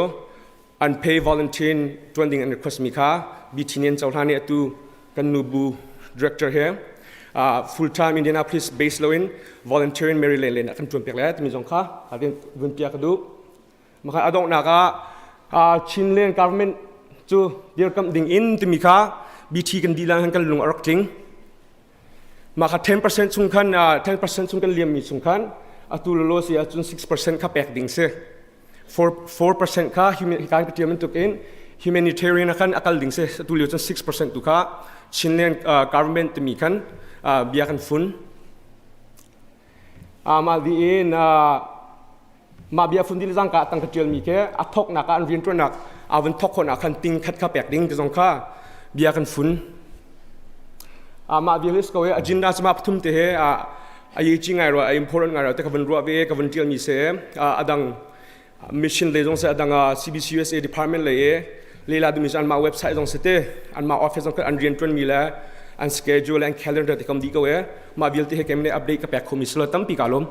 unpaid volunteer tuan ding an request mi kha BT nih an cohlan i atu kan nubu director he full time Indianapolis base loin volunteer in Maryland len ah kan tuan pek le timi zong kha vun pia ka duh. Maka adonghnak ah Chinland government cu dirkamh ding in timi kha BT kan dilang han kan lung a rak tling. Mah kha 10% chung khan 10% chung kan liammi chung khan atu lolo si ahcun 6% kha pek ding si. 4% kha kan ka tiam bantuk in humanitarian khan a kal ding si. Atu lio cun 6% tu kha Chinland government timi khan bia kan fun. Mah di in mah bia fun dil zangka tang ka tial mi ke a thok nak ah an rian tuan nak a van thok khon ah khan ting khat kha pek ding ti zong kha bia kan fun. Mah vial is ko agenda chama pathum te he a ye chi ngai ro a important ngai ro te ka van ruah ve ka van tial mi se adang mission le zong se adang CBCUSA department le e lela dumi an ma website zong se te an ma office zong an rian tuan mi le an schedule an calendar te kam di ko e mah vialte he kem ne update ka pek khomi silo tampi ka lom.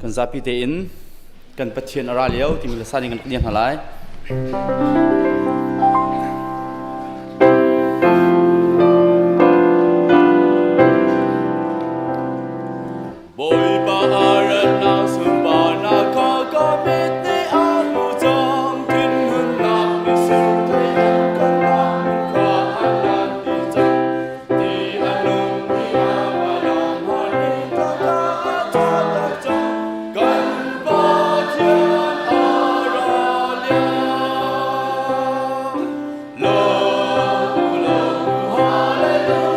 Kan zapi tein kan Pathian a ra lio timi hla sa ning kan liang hna lai. Bawipa a ratnak sunparnak kha ka mit nih a hmuh cang. Thinhunnak mitsur thei an kalnak hmun kha an lan dih cang. Ti a nungmi a valam han i kha a ṭhatter cang. Kan Pathian a ra lio. Lawm u, lawm u, hallelujah.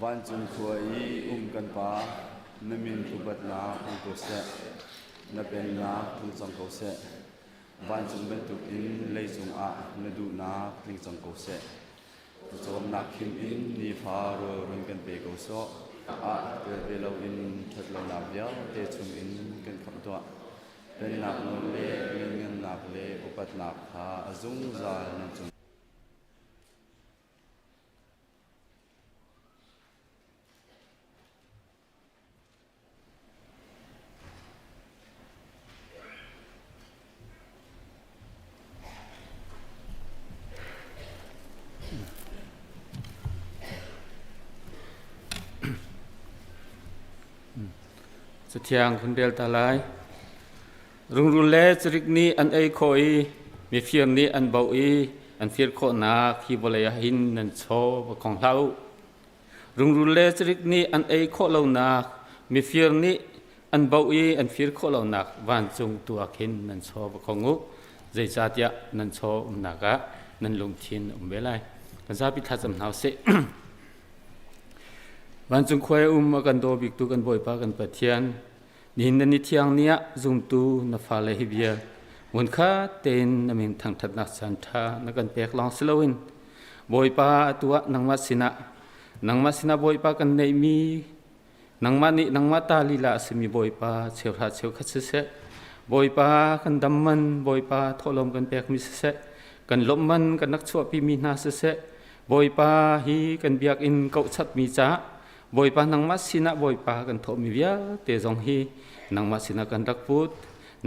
Vancung khua i um kan Pa, na min upatnak um ko seh. Na pennak tlung cang ko seh. Vancung bantukin leicung ah na duhnak tling cang ko seh. Pawcawmnak khim in nifa rawl run kan pe ko sawh. Ah tel ve loin ṭhatlonak vialte chungin kan khamh tuah. Pennak nawl le lianngannak le upatnak kha a zungzal nan cung. Cathiang kan rel ta lai. Rungrul le cirik nih an ei khawh i mifir nih an bauh i an fir khawhnak hi vawlei ah hin nan chaw va khong hlah u. Rungrul le cirik nih an ei khawh lonak, mifir nih an bauh i an fir khawh lonak vancung tu ah khin nan chaw va khong u. Zeicahtiah nan chaw umnak ah nan lungthin a um ve lai. Kan zapi thlacam hna usih. Vancung khua i um a kan daw biktu kan Bawipa kan Pathian, nihin na ni thiang ni ah zumtu na fale hi vial hmunkhat tein na min thangṭhatnak caan ṭha na kan pek lawng si loin Bawipa atu ah nangmah sinah nangmah sinah Bawipa kan neihmi nangmah nih nangmah ta lila a simi Bawipa cheuhra cheukhat siseh Bawipa kan dam man Bawipa thawhlawm kan pekmi siseh kan lawmh man kan rak chuahpimi hna siseh Bawipa hi kan biakinn kauhchapmi caah Bawipa nangmah sinah Bawipa kan thawhmi vialte zong hi nangmah sinah kan rak put.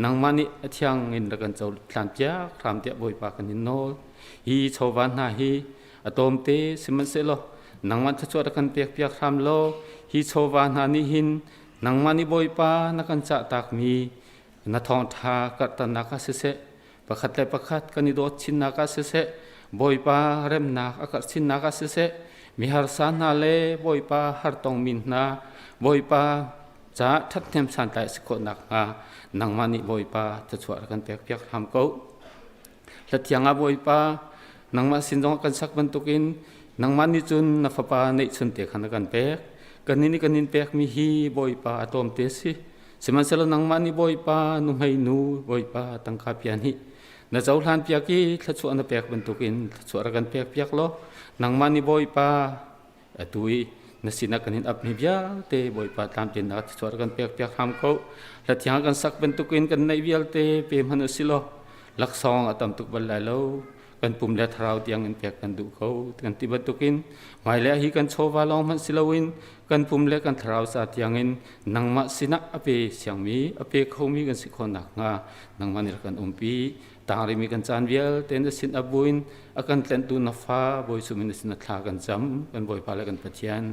Nangmah nih a thiang in rak kan cohlan piak hram tiah Bawipa kan in nawl. Hi chawva hna hi a tlawmte sihmanhsehlaw nangmah thluachuah rak kan pek piak hram law hi chawva hna nih hin nangmah nih Bawipa na kan cah takmi na thawngṭha karhternak ah siseh pakhat le pakhat kan i dawt chinnak ah siseh Bawipa remnak a karh chinnak ah siseh miharsa hna le Bawipa hartongmi hna Bawipa caah ṭhathnem santlai a si khawh nakhnga nangmah nih Bawipa thluachuah rak kan pekpiak hram ko. Hlathiang ah Bawipa nangmah sin zong kan sak bantukin nangmah nih cun na fapa neihchun te kha na kan pek. Kannih nih kan in pekmi hi Bawipa a tlawmte a si. Sihmanhsehlaw nangmah nih Bawipa nuhmei nu Bawipa tangka pia hnih na cohlan piak i thluachuah na pek bantukin thluachuah rak kan pek piak law nangmah nih Bawipa atu i na sinah kan in apmi vialte Bawipa tlamtlinnak thluachuah rak kan pek piak hram ko. Hlathiang kan sak bantukin kan neih vialte pe hmanh u sih law laksawng a tam tuk bal lai lo. Kan pum le thlarau tiang in pek kan duh ko kan ti bantukin hmailei hi kan chawva lawng hmanh si loin kan pum le kan thlarau ca tiangin nangmah sinah a pe siangmi a pe khomi kan si khawh nakhnga nangmah nih rak kan umpi tangrimi kan caan vialte na sin a buin a kan tlenhtu na fa Bawi sum in na sin a thla kan cam kan Bawipa le kan Pathian.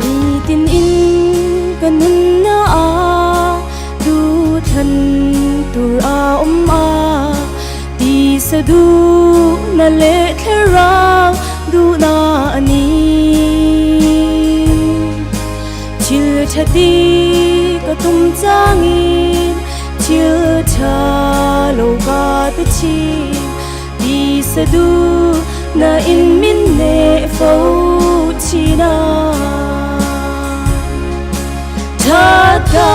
Nitin in ka nunnak ah duhthlan tur a um a ti sadu na le thlarau duhna ani thil ṭhati ka tum cangin thil ṭha lo ka ti chin ti sadu na in min ne fo china Tha ka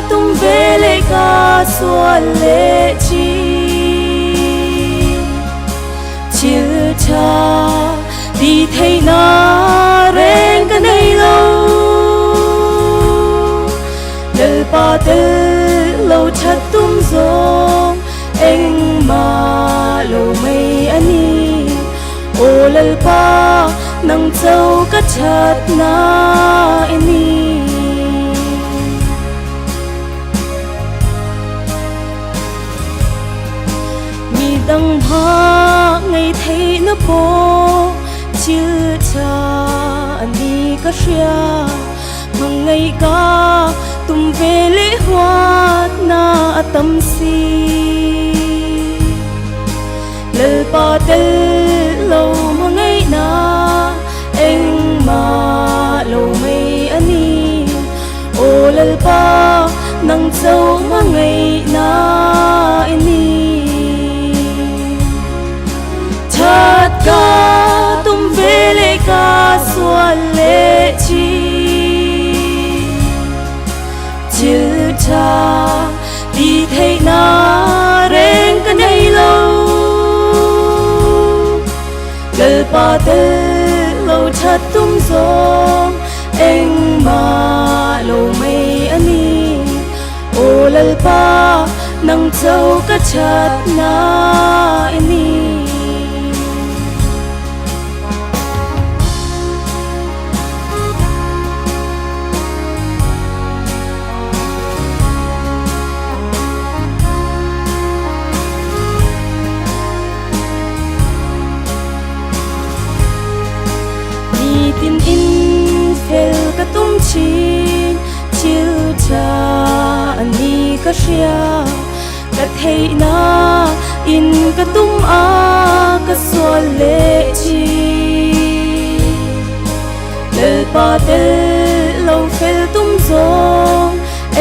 tum ve le ka sual le chin Thil tha ti thei na reng ka nei lo Lalpa tel lo that tum zong engma lo mei ani O Lalpa nang cho ka that na ini Mi dang ha ngei thei na po thil tha ani ka hria mang ngei ka tum ve le huat na atam si Lalpa tel lo ma ngei na engma lo mei ani O Lalpa nang Nang cho ma ngei na ini That ka tum ve le ka sual le chi Thil tha ti thei na reng ka nei lo Lalpa tel lo that tum zong engmah lo mei ani O Lalpa nang cho ka that na ini Nitin in fel ka tum chin thil tha ani ka hria ka thei na in ka tum a ka sual le chi Lalpa tel lo fel tum zong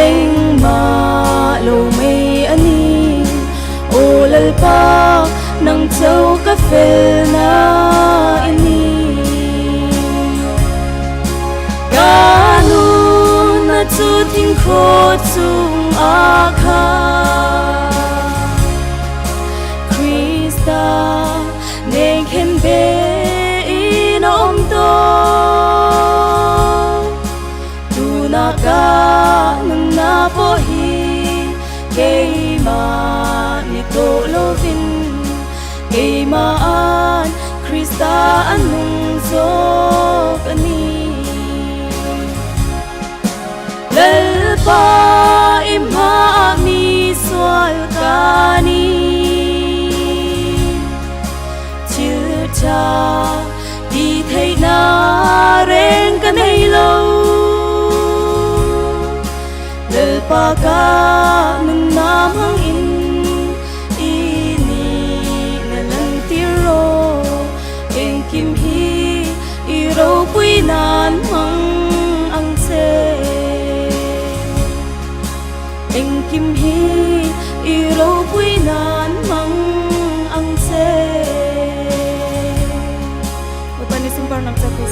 engmah lo mei ani O Lalpa nang cho ka fel na ini Ka nun na chu thing kho chung a kha Krista nen khen be in om to Tu na ka nun na po hi keimah ni to lovin keimah an Krista an nung zawk ani Lalpa imha mi sual ka ni Thil tha ti thei na reng ka nei lo Lalpa ka nun na mang in ini na lang tiro engkim hi i ropui nan mang ang che engkim hi i ropui nan mang ang che Bapak ni sumpah nak cakap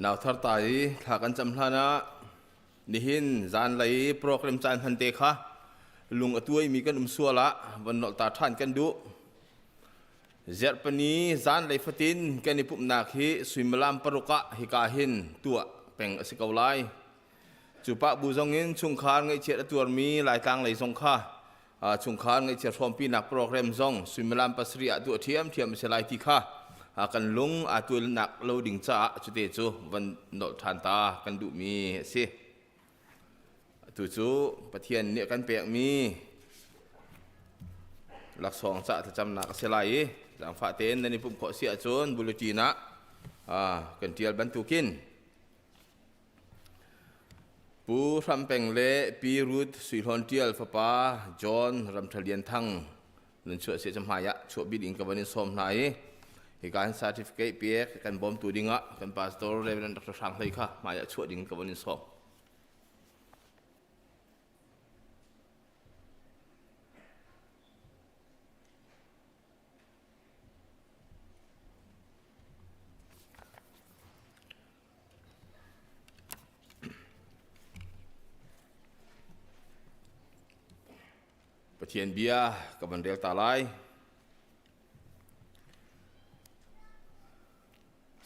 Nauthar ta i thla kan cam hlan ah nihin zanlei program caan hman te kha lung a tuaimi kan um sual ah van nolh ta ṭhan kan duh. Zerhpani zanlei fatin kan i pumhnak hi suimilam 6 ah hika hin tuah peng a si ko lai. Cu pah bu zong in chungkhar ngaihchiat a tuarmi Laitlang lei zong kha chungkhar ngaihchiat hrawmpinak program zong suimilam 7 ah tuah ṭhiamṭhiam a si lai ti kha kan lung aa tualnak lo ding caah cute cu van nolh ṭhan ta kan duhmi a si. Atu cu Pathian nih a kan pekmi laksawng cah thlacamnak a si lai i zaangfah tein nan i pumh khawh si ahcun bulletin ah kan ṭial bantukin Pu Hram Peng le Pi Ruth Sui Hlawn Ṭial fapa John Ramṭha Lian Thang nan chuah si hmai ah chuah bit in ka van in sawm hna i hika hin certificate pek kan bawmtu dingah kan pastor Reverend Dr. Hrang Hlei kha hmai ah chuah ding ka van in sawm. Pathian bia ka van rel ta lai.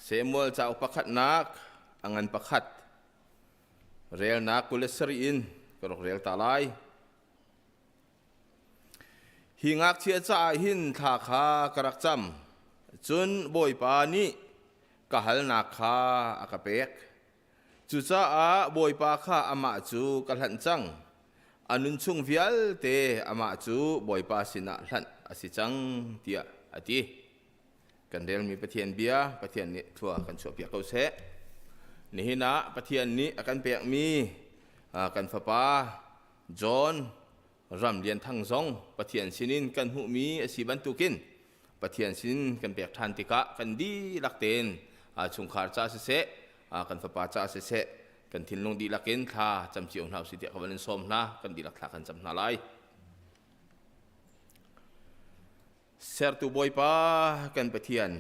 Samuel cauk pakhatnak a ngan pakhat relnak 27 in ka rak rel ta lai. Hi ngakchia caah hin thla kha ka rak cam. Cun Bawipa nih ka halnak kha a ka pek. Cucaah Bawipa kha amah cu ka hlanh cang. A nunchung vialte amah cu Bawipa sinah hlanh a si cang, tiah a ti. Kan relmi Pathian bia Pathian nih thlua kan chuahpiak ko seh. Nihin ah Pathian nih a kan pekmi kan fapa John Ram Lian Thang zong Pathian sinin kan hmuhmi a si bantukin Pathian sin kan pek ṭhan tikah kan dihlak tein chungkhar ca siseh kan fapa ca siseh kan thinlung dihlak in thla cam cio hna usih tiah ka van in sawm hna kan dihlak thla kan cam hna lai. Sertu Bawipa kan Pathian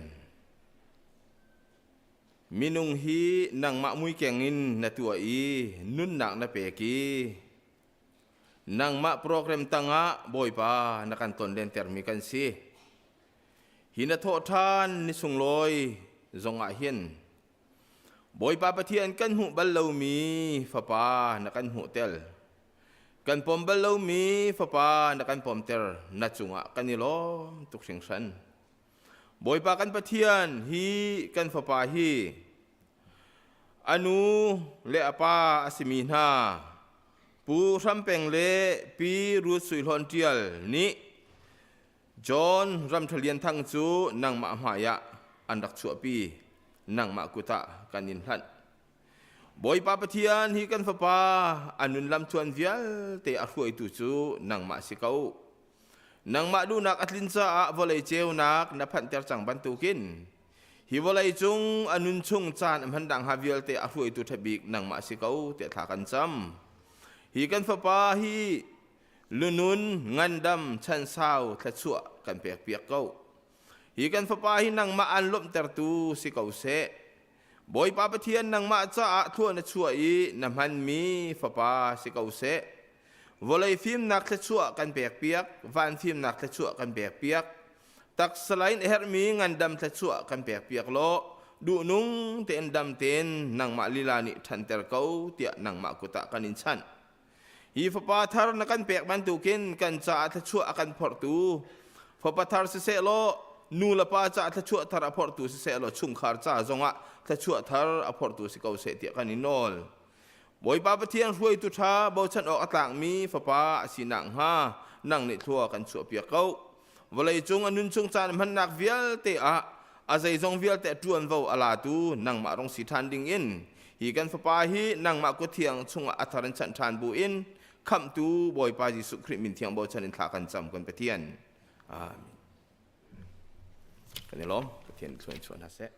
minung hi nangmah muikeng in na tuah i nunnak na pek i nangmah program tangah Bawipa na kan ton lentermi kan si. Hi na thawh ṭhan ni sunglawi zongah hin Bawipa Pathian kan hmuh bal lomi fapa na kan hmuh tel. Kan pom bal lomi fapa na kan pomter na cungah kan i lawm tuk hringhran. Bawipa kan Pathian hi kan fapa hi a nu le a pa a simi hna Pu Hram Peng le Pi Ruth Sui Hlawn Ṭial nih John Ramṭha Lian Thang cu nangmah hmaiah an rak chuahpi nangmah kut ah kan in hlanh. Bawipa Pathian hi kan fapa a nun lamtluan vialte a hruaitu cu nangmah si ko. Nangmah duhnak a tlin caah vawlei ceunak na phanhter cang bantukin hi vawlei cung a nun chung caan a hman dang ha vialte a hruaitu ṭha bik nangmah si ko tiah thla kan cam. Hi kan fapa hi lunun ngandam chansau thluachuah kan pek piak ko. Hi kan fapa hi nangmah aan lawmhtertu si ko seh. Bawipa Pathian nangmah caah thlua na chuah i na hmanmi fapa si ko seh. Vawlei fimnak thluachuah kan pek piak, van fimnak thluachuah kan pek piak. Taksa in a herhmi ngandam thluachuah kan pek piak law, duhnung tein dam tein nangmah lila nih ṭhanter ko tiah nangmah kut ah kan in chanh. Hi fapa thar na kan pek bantukin kan caah thluachuah a kan phorhtu fapa thar siseh law nu le pa caah thluachuah thar a phorhtu siseh law chungkhar ca zongah thluachuah thar a phorhtu si ko seh tiah kan in nawl. Bawipa Pathian hruaitu ṭha bochan awk a tlakmi fapa a si nakhnga nang nih thlua kan chuahpiak ko. Vawlei cung a nunchung caan hmannak vialte ah a zeizong vialte a ṭuanvo a latu nangmah rung si ṭhan ding in hi kan fapa hi nangmah kuthiang chungah a thar in chanh ṭhan bu in khamhtu Bawipa Jesuh Khrih min thiang bochan in thla kan cam kan Pathian. Amen. Kan i lawm. Pathian thlua in chuah hna seh.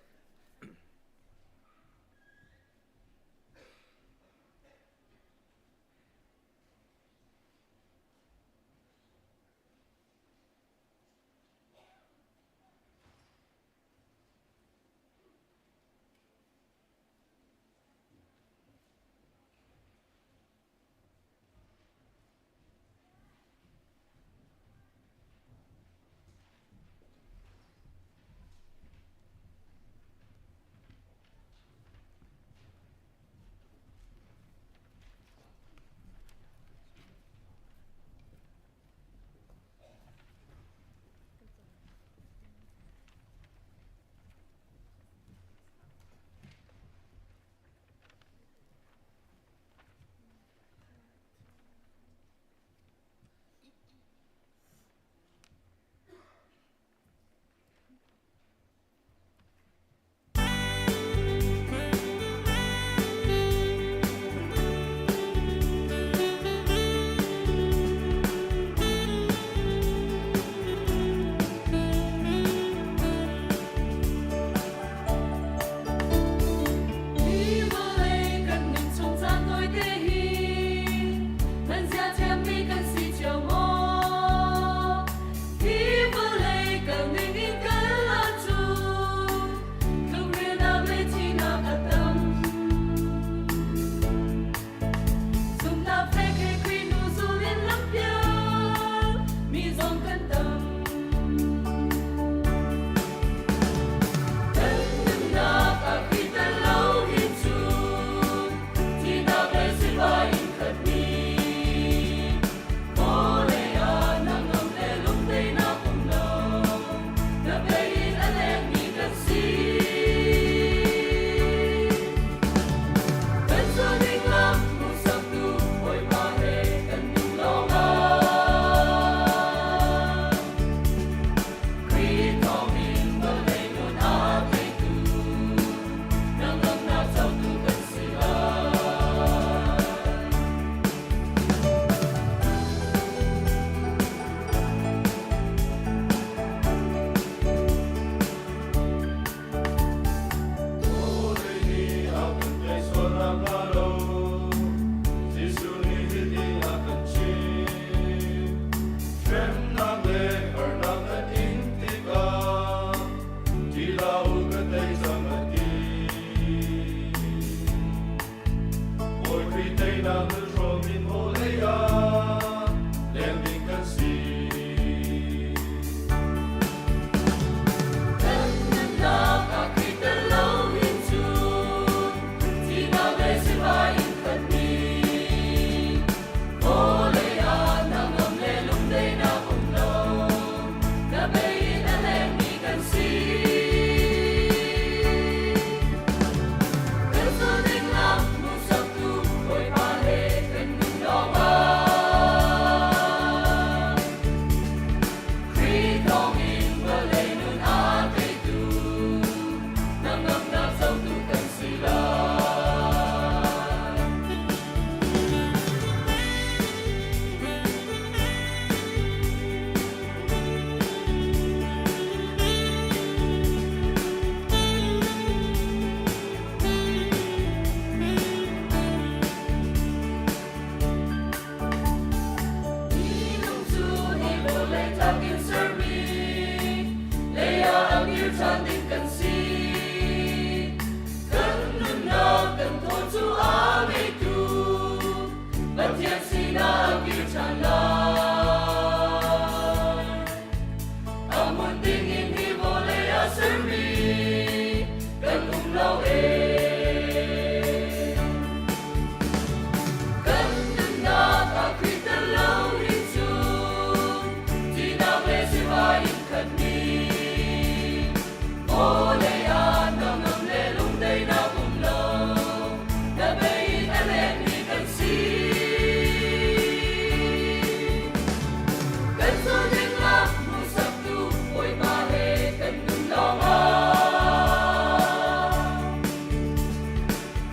sermi kan um lo ee. Kan nunnak ah Khrih tel lo hin cun thihnak le sivai in khatmi vawlei ah hnangam le lungdaihnak um lo na bei in a lengmi kan si. Kan zul ding lam hmuhsaktu Bawipa he kan nun lawngah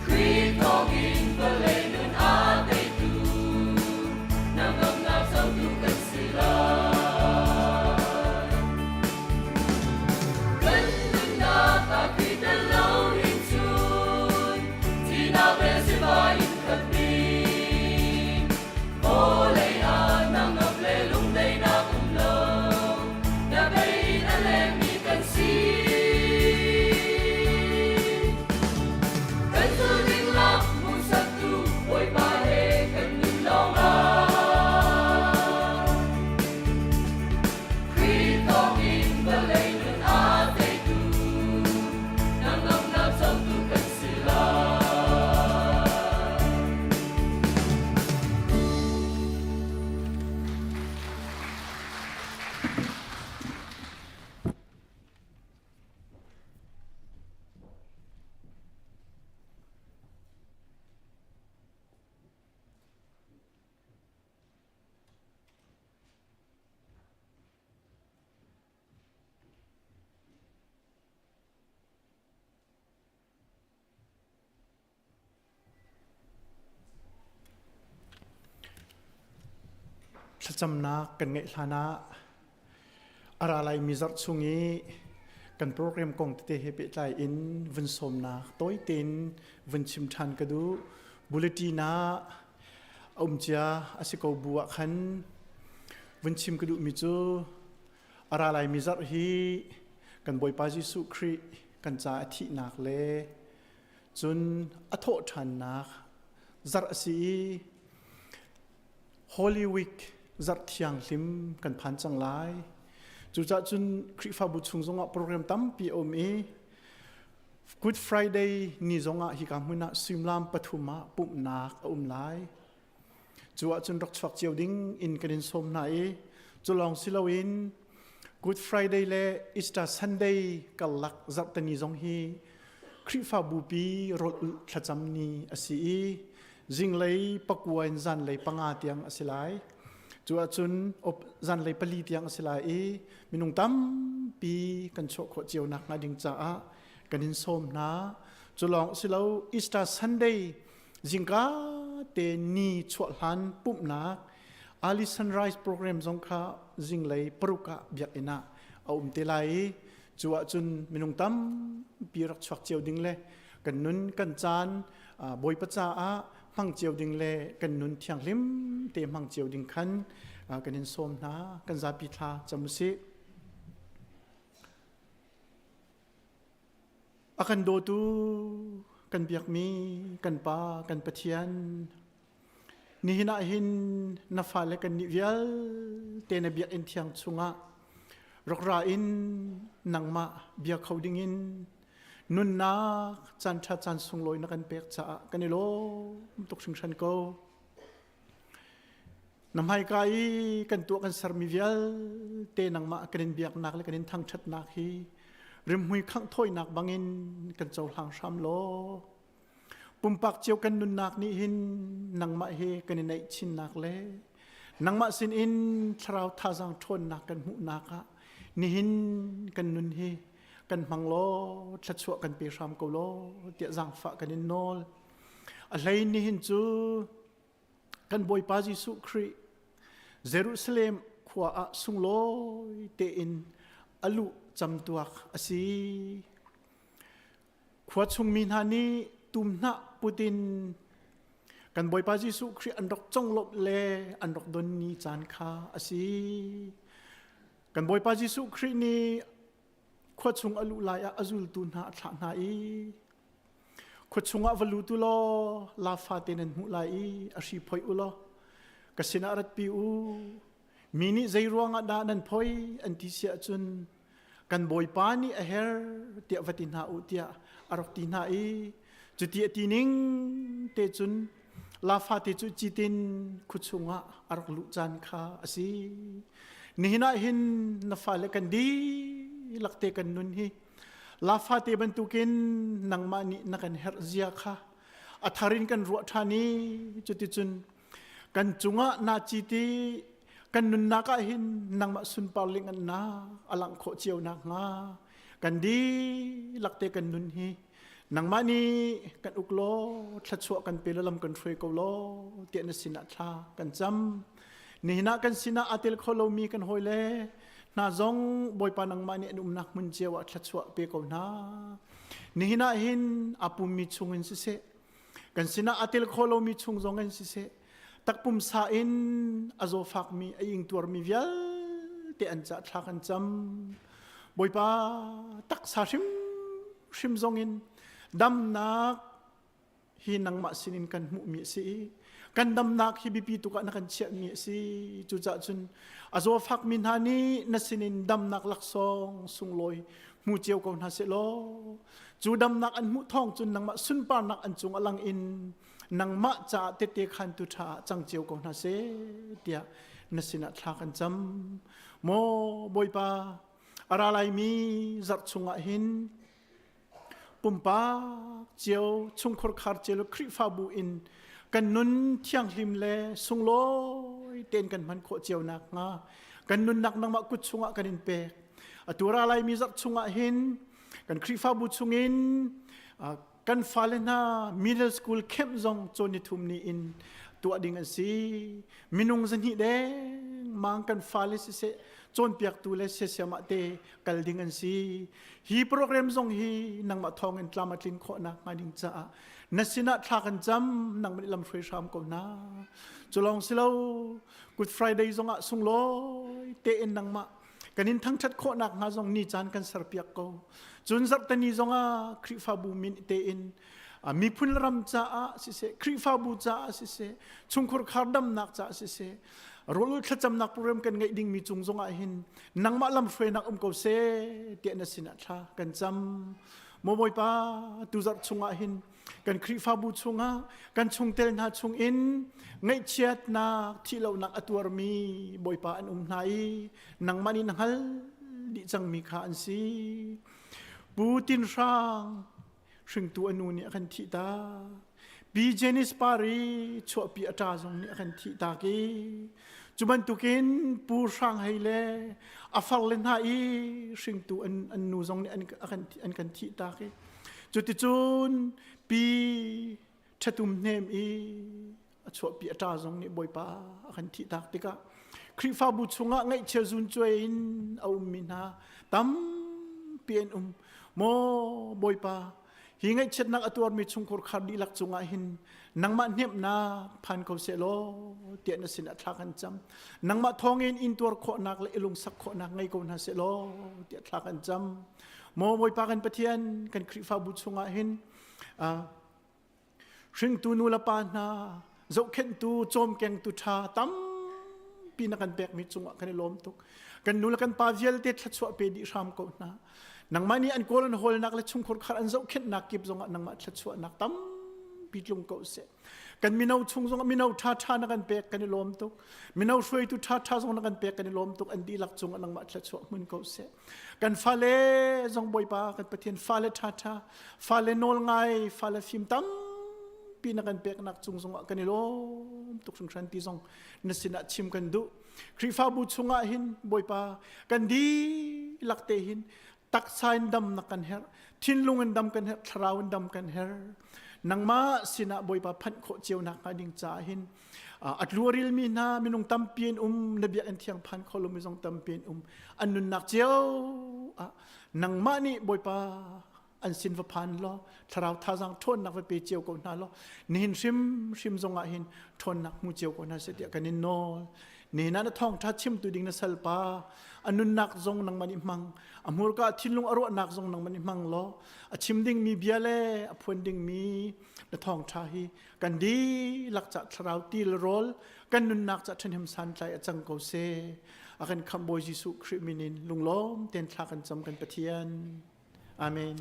Khrih thawngin vawlei nun aa teitu hnangamnak zotu kan si lai. Kan nunnak ah Khrih tel lo hin cun thihnak le sivai in khatmi vawlei ah hnangam le lungdaihnak um lo na bei in a lengmi kan si. Kan zul ding lam hmuhsaktu Bawipa he kan nun lawngah Khrih thawngin vawlei nun aa teitu hnangamnak cotu kan si lai. Thlacamnak kan ngeih hlan ah a ra laimi zarh chung i kan program kong tete he pehtlai in vun sawmnak tawi tein vun chim ṭhan ka duh. Bulletin ah a um cia a si ko bu ah khan vun chim ka duhmi cu a ra laimi zarh hi kan Bawipa Jesuh Khrih kan ca a thihnak le cun a thawh ṭhannak zarh a si i Holy Week zarh thianghlim kan phan cang lai. Cucaah cun Khrihfabu chung zongah program tampi a um i Good Friday ni zongah hika hmun ah suimilam pathum ah pumhnak a um lai. Cu ahcun rak chuak cio ding in kan in sawm hna i cu lawng si loin Good Friday le Easter Sunday karlak zarhteni zong hi Khrihfabu pi rawl ulh thlacam ni a si i zinglei pakua in zanlei panga tiang a si lai. Cu ahcun zanlei pali tiang a si lai i minung tampi kan chuah khawh cio nak hnga ding caah kan in sawm hna. Cu lawng si lo Easter Sunday zingka te ni chuah hlan pumhnak early sunrise program zong kha zinglei paruk ah biakinn ah a um te lai i cu ahcun minung tampi rak chuak cio ding le kan nun kan caan Bawipa caah hmang cio ding le kan nun thianghlim te hmang cio ding khan kan in sawm hna kan zapi thla cam usih. A kan dawtu kan biakmi kan Pa kan Pathian nihin ah hin na fale kan nih vialte na biakinn thiang chungah rak ra in nangmah bia kho dingin nunnak caan ṭha caan sunglawi na kan pek caah kan i lawm tuk hringhran ko. Na hmaika i kan tuah kan sermi vialte nangmah kan in biaknak le kan in thangṭhatnak hi rimhmui khangh thawinak bangin kan cohlang hram law pumpak cio kan nunnak nih hin nangmah he kan i naih chinnak le nangmah sinin thlarau thazaang ṭhawnnak kan hmuhnak ah nihin kan nun hi kan hmang law thluachuah kan pe hram ko law tiah zaangfah kan in nawl. A hlei nihin cu kan Bawipa Jesuh Khrih Jerusalem khua ah sunglawi tein a luh camtuak a si. Khua chungmi hna nih tumhnah put in kan Bawipa Jesuh Khrih an rak conglawmh le an rak don ni caan kha a si. Kan Bawipa Jesuh Khrih nih khua chung a luh lai ah a zultu hna a thlah hna i khua chungah va lut u law la fate nan hmuh lai i a hri phoih u law ka sinah ratpi u mi nih zei ruangah dah nan phoi an ti si ahcun. Kan Bawipa nih a her tiah va ti hna u tiah a rak ti hna i cuti a ti ning te cun lafa te cu citin khuachung ah a rak luh caan kha a si. Nihin ah hin na fale kan dihlak te kan nun hi lafa te bantukin nangmah nih na kan herh zia kha a thar in kan ruah ṭhan i cuticun kan cungah naa citi kan nunnak ah hin nangmah sunpar lingannak a langh khawh cio nakhnga kan dihlak te kan nun hi nangmah nih kan uk law thluachuah kan pe law lam kan hruai ko law tiah na sinah thla kan cam. Nihin ah kan sinah aa tel kho lomi kan hawile hna zong Bawipa nangmah nih an umnak hmun cio ah thluachuah pe ko hna. Nihin ah hin aa pummi chungin siseh kan sinah aa tel kho lomi chung zong in siseh takpumsa in a zawfakmi a ingtuarmi vialte an cah thla kan cam. Bawipa taksa hrimhrim zong in damnak hi nangmah sinin kan hmuhmi a si i kan damnak hi biapi tuk ah na kan chiahmi a si. Cucaah cun a zawfakmi hna nih na sinin damnak laksawng sunglawi hmu cio ko hna seh law cu damnak an hmuh thawng cun nangmah sunparnak an cung a lang in nangmah caah tette khantu ṭha ah cang cio ko hna seh tiah na sinah thla kan cam. Maw Bawipa, a ra laimi zarh chungah hin pumpak cio chungkhur khar cio le Khrihfabu in kan nun thianghlim le sunglawi tein kan hman khawh cio nakhnga kan nunnak nangmah kut chungah kan in pek. Atu ra laimi zarh chungah hin kan Khrihfabu chungin kan fale hna middle school camp zong cawn ni thum ni in tuah ding an si. Minung zahnih deng mang kan fale siseh cawnpiaktu le siasiamah te kal ding an si. Hi program zong hi nangmah thawng in tlam a tlin khawh nak hnga ding caah na sinah thla kan cam, nangmah nih lam hruai hram ko hna. Cu lawng si lo, Good Friday zong ah sunglawi tein nangmah kan in thangṭhat khawh nak hnga zong ni caan kan serpiak ko. Cun zarhteni zong ah Khrihfabu min tein miphun ram caah siseh, Khrihfabu caah siseh, chungkhur khar damnak caah siseh, rawl thlacamnak program kan ngeih dingmi cung zongah hin nangmah lam hruainak um ko seh tiah na sinah thla kan cam. Maw Bawipa, tuzarh chungah hin kan Khrihfabu chungah kan chungtel hna chungin ngaihchiatnak thihlohnak a tuarmi Bawipa an um hna i nangmah nih na hngal dih cangmi kha an si. Pu Tin Hrang hringtu a nu nih a kan thih tak. Pi Janice Pari chuahpi a ṭa zong nih a kan thih tak i cu bantukin Pu Hrang Hei le a far le hna i hringtu an, an nu zong nih an, an, an kan thih tak i cuticun Pi Ṭhatum Hnem i a chuahpi a ṭa zong nih Bawipa a kan thihtak tikah Khrihfabu chungah ngaihchia zuncuai in a ummi hna tampi an um. Maw Bawipa, hi ngaihchiatnak a tuarmi chungkhur khar dihlak cungah hin nangmah hnemhnak phan ko seh law tiah na sinah thla kan cam. Nangmah thawngin intuar khawhnak le i lungsak khawhnak ngei ko hna seh law tiah thla kan cam. Maw Bawipa kan Pathian, kan Khrihfabu chungah hin Hringtu nu le pa hna zohkhenhtu cawmkengtu ṭha tampi na kan pekmi cungah kan i lawm tuk. Kan nu le kan pa vialte thluachuah pe dih hram ko hna. Nangmah nih an kawl an hawlnak le chungkhur khar an zohkhenhnak kip zongah nangmah thluachuahnak tampi tlung ko seh. Kan mino chung zongah mino ṭhaṭha na kan pek kan i lawm tuk. Mino hruaitu ṭhaṭha zong na kan pek kan i lawm tuk. An dihlak cungah nangmah thluachuah hmun ko seh. Kan fale zong Bawipa kan Pathian fale ṭhaṭha fale nawl ngai fale fim tampi na kan peknak cung zongah kan i lawm tuk hringhran ti zong na sinah chim kan duh. Khrihfabu chungah hin Bawipa kan dihlak te hin taksa in dam na kan herh, thinlung in dam kan herh, thlarau in dam kan herh. Nangmah sinah Bawipa phanh khawh cio nak hnga ding caah hin a tluarilmi hna minung tampi an um, na biakinn thiang phan kho lomi zong tampi an um. An nunnak cio ah nangmah nih Bawipa an sin va phan law thlarau thazaang ṭhawnnak va pe cio ko hna law nihin hrimhrim zongah hin ṭhawnnak hmu cio ko hna seh tiah kan in nawl. Nihin ah na thawngṭha chimtu ding na salpa a nunnak zong nangmah nih hmang, a hmurka a thinlung a ruahnak zong nangmah nih hmang law a chim dingmi bia le a phuan dingmi na thawngṭha hi kan dihlak ca thlarau ti le rawl kan nunnak ca ṭhahnem santlai a cang ko seh. A kan khamh Bawi Jesuh Khrih min in lunglawm tein thla kan cam kan Pathian. Amen.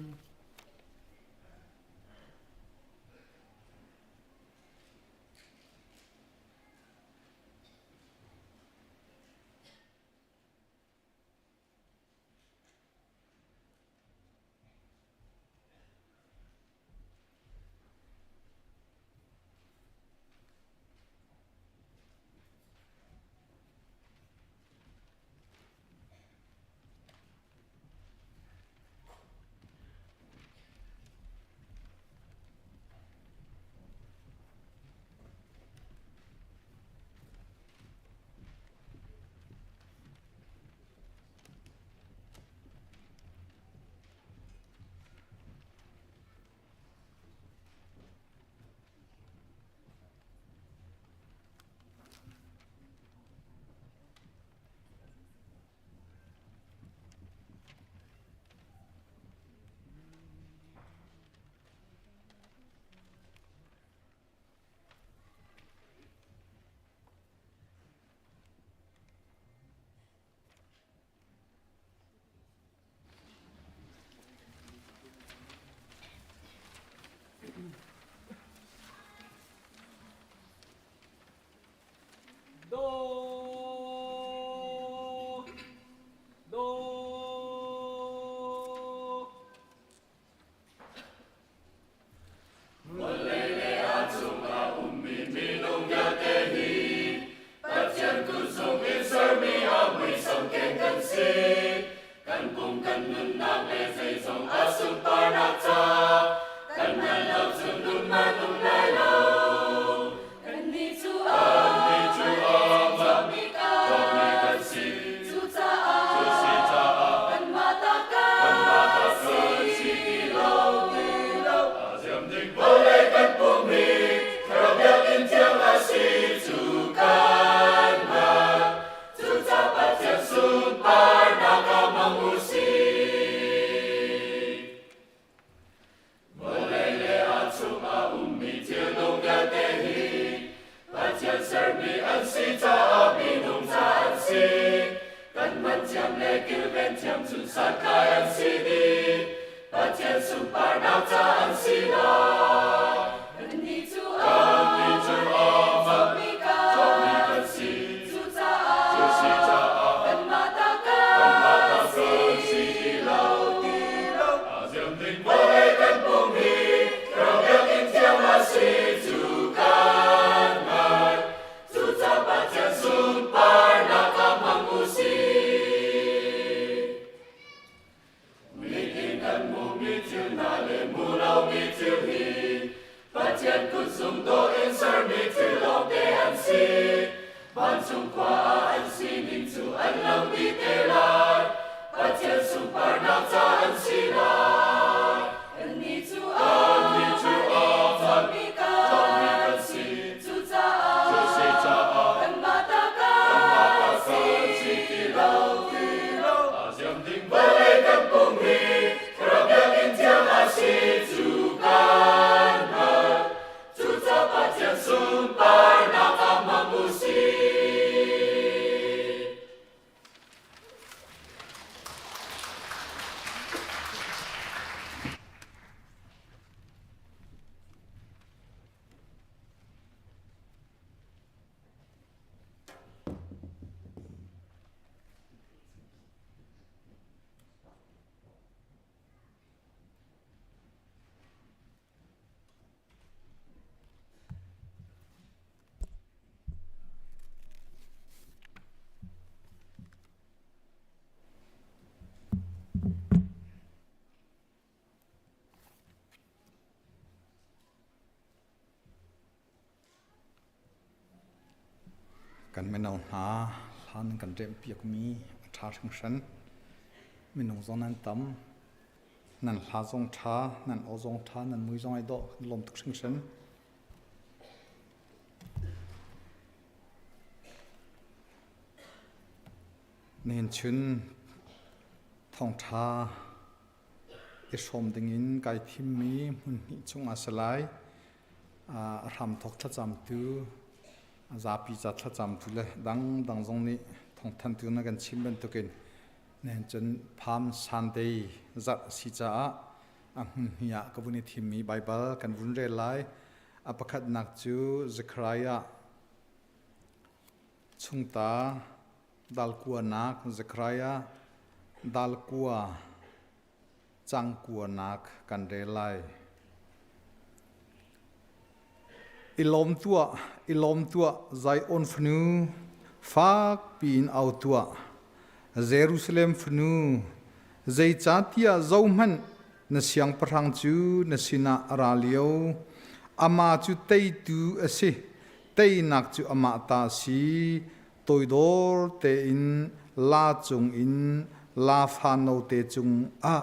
Vawlei le a chungah ummi minung vialte hi Pathian kutzung in sermi a muisam keng kan si. Kan pum kan nunnak le zeizong a sunparnak ca kan hngal lo cun nun man um lai lo. Kannih cu amah cawkmi kan si. Cucaah kanmah ta kan si ti lo. Vawlei kan pum hi thlarau biakinn thiang a si cu kan hngalh. Cucaah Pathian sunparnak ah hmang u sih. Vawlei le a chungah ummi thilnung vialte hi Pathian sermi an si caah minung ca an si. Kan hman thiam le kilven thiam cun santlai an si dih. Pathian sunparnak ca an si lai. Kannih cu cawkmi kan si. Cucaah kanmah ta kan si ti lo. Vawlei kan pum hi thlarau biakinn thiang a si cu kan hngalh. Cucaah Pathian sunparnak ah hmang u sih. Mit in kan hmuhmi thil hna le hmuh lomi thil hi Pathian kutzung dawh in sermi thil lawngte an si. Vancung khua ah an sining cu an lo dih te lai. Pathian sunparnak ca an si lai. Kannih cu cawkmi kan si. Cucaah kanmah ta kan si ti lo. Vawlei kan pum hi thlarau biakinn thiang a si cu kan hngalh. Cucaah Pathian sunparnak ah hmang u sih. Kan mino hna hlan kan remhpiakmi a ṭha hringhran. Minung zong nan tam. Nan hla zong ṭha, nan aw zong ṭha, nan mui zong ai dawh. Kan lawm tuk hringhran. Nihin chun thawngṭha i hrawm dingin kai thimmi hmun hnih chung ah si lai. A hramthawk thlacamtu, zapi ca thlacamtu le dangdang zong nih Thawngthantu na kan chim bantukin nen cun Palm Sunday zarh a si caah a hmunhni ah ka vun i thimmi Baibal kan vun rel lai. A pakhatnak cu Zechariah chungta dal kuanak Zechariah dal kua cangkuanak kan rel lai. I lawm tuah, i lawm tuah, Zion fanu, fak piin au tuah. Jerusalem fanu, zeicahtiah zohhmanh na siangpahrang cu na sinah a ra lio. Amah cu teitu a si, teinak cu amah ta a si. Toidor tein la cungin la fa note cungah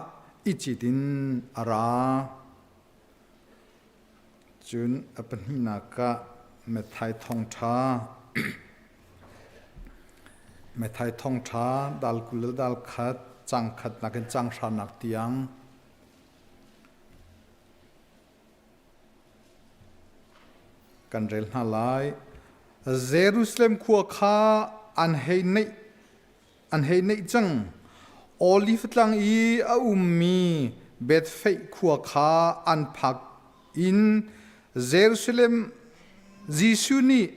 i cit in a ra. Cun a pahnihnak ah Matthai thawngṭha Matthai thawngṭha dal 20 le dal khat cang khatnak in cang hranak tiang kan rel hna lai. Jerusalem khua kha an hei neih an hei neih cang. Oliv tlang i a ummi Bethfeih khua kha an phak in Jerusalem Jesuh nih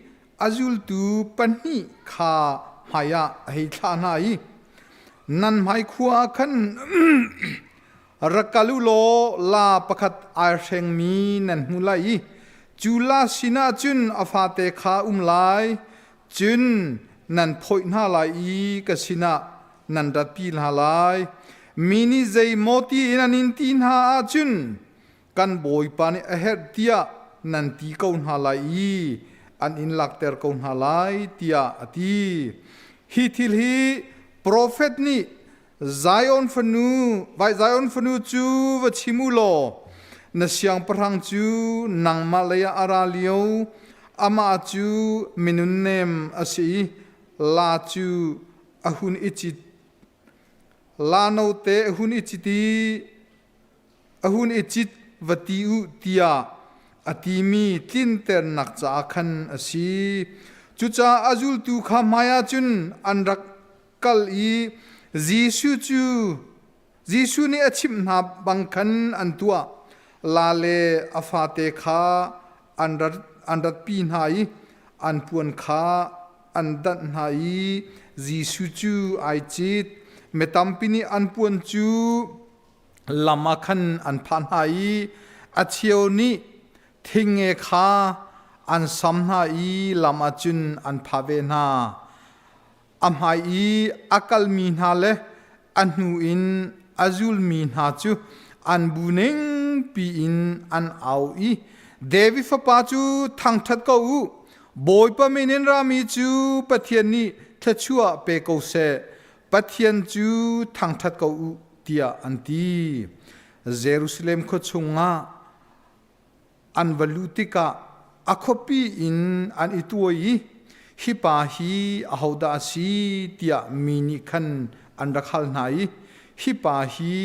a zultu pahnih kha hmaiah a hei thlah hna i nan hmai khua ah khan Rak kal u law laa pakhat ai hrengmi nan hmu lai i cu laa sinah cun a fate kha um lai, cun nan phawih hna lai i ka sinah nan ratpi hna lai. Mi nih zeimaw tiin an in ti hna ahcun kan Bawipa nih a herh tiah nan ti ko hna lai i an in lakter ko hna lai, tiah a ti. Hi thil hi profet nih Zion fanu, vai Zion fanu cu va chim u law, na siangpahrang cu nangmah lei ah a ra lio, amah cu minunnem a si i la cu a hun i cit. La note a hun i cit i a hun i cit va ti u tiah a timi tlinternak caah khan a si. Cucaah a zultu kha hmaiah cun an rak kal i Jesuh cu Jesuh nih a chimh hna bang khan an tuah. La le a fate kha an rat an ratpi hna i an puan kha an danh hna i Jesuh cu ai cit. Mi tampi nih an puan cu lam ah khan an phah hna i a cheu nih thingnge kha an sam hna i lam ah cun an phah ve hna. A hmai i a kalmi hna le a hnu in a zulmi hna cu an bu ning piin an au i David fapa cu thangṭhat ko u! Bawipa min in rami cu Pathian nih thluachuah pe ko seh! Pathian cu thangṭhat ko u tiah an ti. Jerusalem khua chungah an va luh tikah a khuapi in an i tuai i hi pa hi ahodah a si tiah mi nih khan an rak hal hna i hi pa hi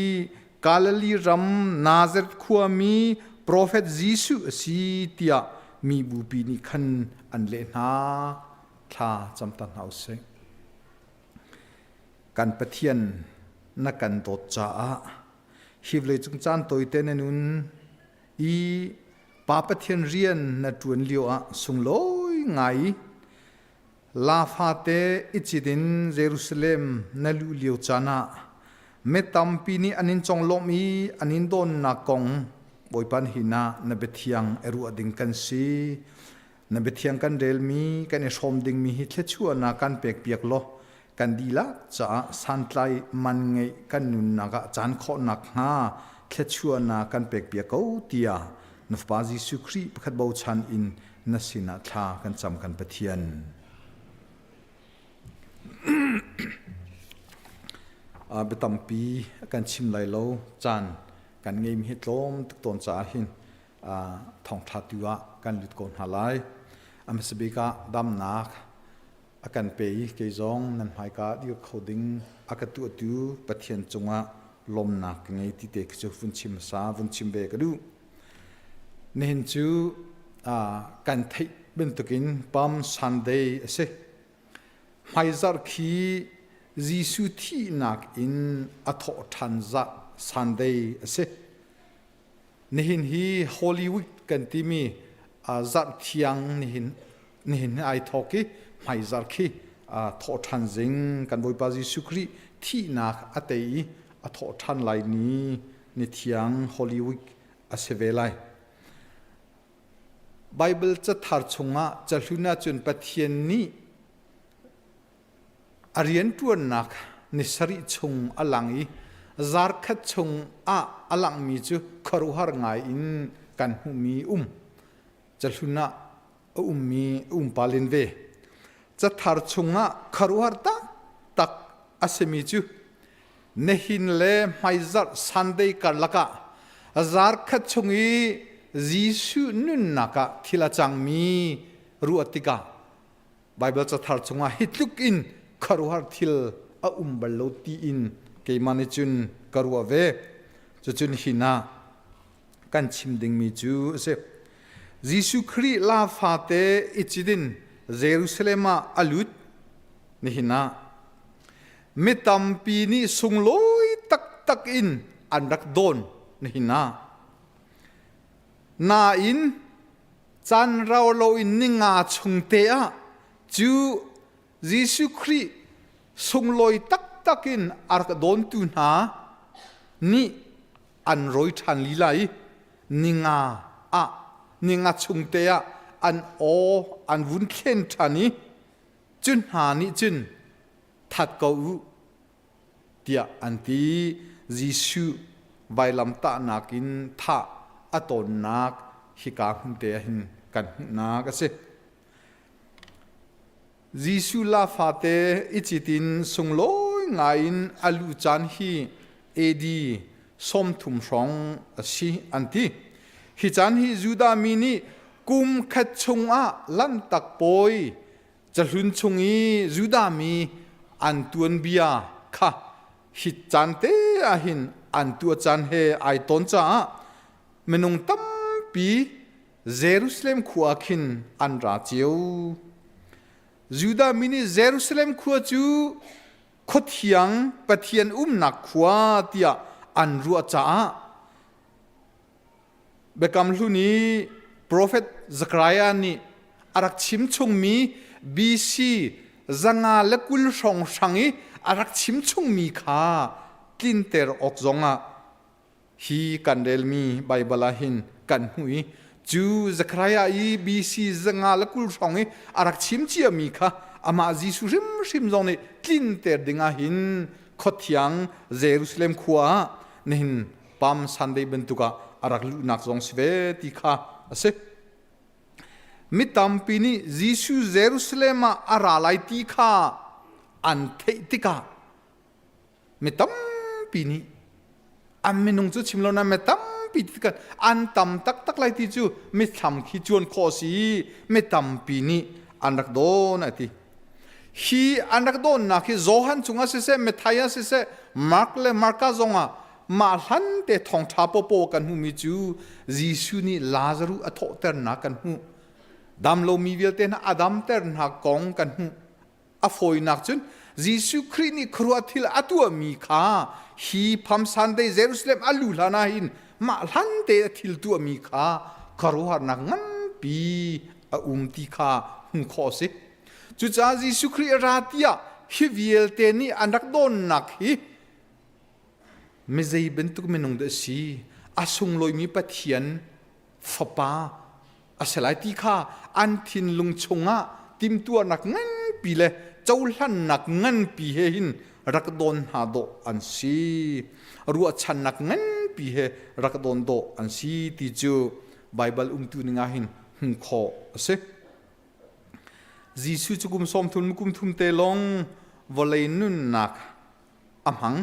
Galilee ram Nazareth khuami profet Jesuh a si tiah mi bupi nih khan an leh hna. Thla cam ta hna usih. Kan Pathian na kan dawt caah hi vawleicung caan tawite na nun i Pa Pathian rian na ṭuan lio ah sunglawi ngai la fate i cit in Jerusalem na luh lio caan ah mi tampi nih an in conglawmh i an in dawnnak kong Bawipa hin ah na biathiang i ruah ding kan si. Na biathiang kan relmi kan i hrawm dingmi hi thluachuahnak kan pekpiak law kan dihlak caah santlai man ngeih kan nunnak ah caan khawhnak hnga thluachuahnak kan pekpiak ko tiah na Fapa Jesuh Khrih pakhat bochan in na sinah thla kan cam kan Pathian. Biatampi kan chim lai lo caan kan ngeimi hi tlawm tuk tawn caah hin thawngṭha tu ah kan lut ko hna lai. A hmasa bik ah damnak a kan pe i kei zong nan hmaika dir kho ding a ka tuahtu Pathian cungah lawmnak ka ngei ti te khi cu vun chim hmasa vun chim ve ka duh. Nihin cu kan theih bantukin Palm Sunday a si. Hmaizarh khi Jesuh thihnak in a thawh ṭhan zarh Sunday a si. Nihin hi Holy Week kan timi zarh thiang nihin nihin hi ai thawk i hmaizarh khi thawh ṭhan zing kan Bawipa Jesuh Khrih thihnak a tei i a thawh ṭhan lai ni ni thiang Holy Week a si ve lai. Baibal cathar chungah cahlun ahcun Pathian nih a rianṭuannak ni sarih chung a lang i zarkhat chung ah a langhmi cu khuaruahhar ngai in kan hmuhmi um. Cahlun ah a ummi a um pah len ve. Cathar chungah khuaruahhar taktak a simi cu nihin le hmaizarh Sunday karlak ah zarkhat chung i Jesuh nunnak ah thil a cangmi ruah tikah Baibal cathar chungah hi tluk in khuaruahhar thil a um bal lo tiin keimah nih cun ka ruah ve. Cucun hin ah kan chim dingmi cu a si. Jesuh Khrih la fate i cidin Jerusalem ah a lut nihin ah mi tampi nih sunglawi taktak in an rak dawn nihin ah. Nain caan rau loin ninga chung te ah cu Jesuh Khrih sunglawi taktak in a rak dawntu hna nih an rawi ṭhan lila i ninga ah ninga chung te ah an aw an vun thlen ṭhan i cu hna nih cun that ko u tiah an ti. Jesuh vailamtahnak in thah a tawnnak hika hmun te ah hin kan hmuhnak a si. Jesuh la fate i citin sunglawi ngai in a lu caan hi AD 30 hrawng a si an ti. Hi caan hi Judah mi nih kum khat chungah lanhtak pawi Cahlun chung i Judah mi an tuanbia kha hi caan te ah hin an tuah caan he ai tawn caah minung tampi Jerusalem khua khin an ra cio. Judah mi nih Jerusalem khua cu khuathiang Pathian umnak khua tiah an ruah caah Biakam Hlun i profet Zechariah nih a rak chim chungmi BC 120 hrawnghrang i a rak chim chungmi kha tlinter awk zongah hi kan relmi Baibal ah hin kan hmuh i cu Zechariah i BC 120 hrawng i a rak chim ciami kha amah Jesuh hrimhrim zong nih tlinter dingah hin khuathiang Jerusalem khua ah nihin Palm Sunday bantuk ah a rak luhnak zong si ve ti kha a si. Mi tampi nih Jesuh Jerusalem ah a ra lai ti kha an theih tikah mi tampi nih an minung cu chim lo na mi tampi ti an tam taktak lai ti cu mithlam khi cuan khawh si mi tampi nih an rak dawn a ti. Hi an rak dawnnak hi Johan cungah siseh, Matthias siseh, Mark le Marka zongah mah hlan te thawngṭha pawpaw kan hmuhmi cu Jesuh nih Lazaruh a thawhternak kan hmuh. Dam lomi vialte hna a damter hna kong kan hmuh. A fawinak cun Jesuh Khrih nih khuaruah thil a tuahmi kha hi Palm Sunday Jerusalem a lu hlan ah hin mah hlan te a thil tuahmi kha khuaruahharnak nganpi a um ti kha hmuh khawh a si. Cucaah Jesuh Khrih a ra tiah hi vialte nih an rak dawnnak hi mi zei bantuk minung dah a si a sunglawimi Pathian fapa a si lai ti kha an thinlung chungah timhtuahnak nganpi le cohlannak nganpi he hin rak dawn hna dawh an si ruahchannak nganpi he rak dawn dawh an si ti cu Baibal umtu ning ah hin hmuh khawh a si. Jesuh cu kum 30 kum thum te lawng vawlei nunnak a hmang.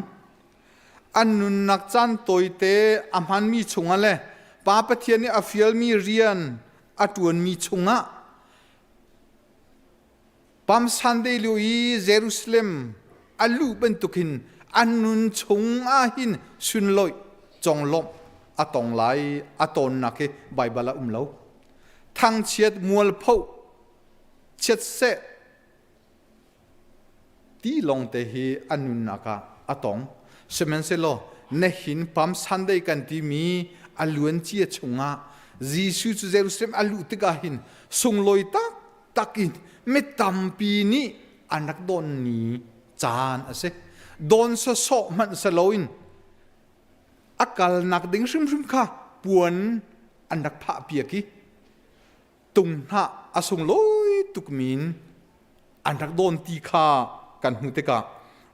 An nunnak caan tawite a hmanmi chungah le Pa Pathian nih a fialmi rian a ṭuanmi chungah Palm Sunday lio i Jerusalem a luh bantukin an nun chung ah hin sunlawih conglawmh a tong lai a tawnnak hi Baibal ah um lo. Thangchiat mualpho chiat seh. Ti lawngte hi a nunnak ah a tong. Sihmanhsehlaw nihin Palm Sunday kan timi a luancia chungah Jesuh cu Jerusalem a luh tikah hin sunglawi taktak in mi tampi nih an rak don ni caan a si. Don sawsawh hmanh si loin a kalnak ding hrimhrim kha puan an rak phah piak i tung hnah a sunglawi tukmi in an rak dawn ti kha kan hmuh tikah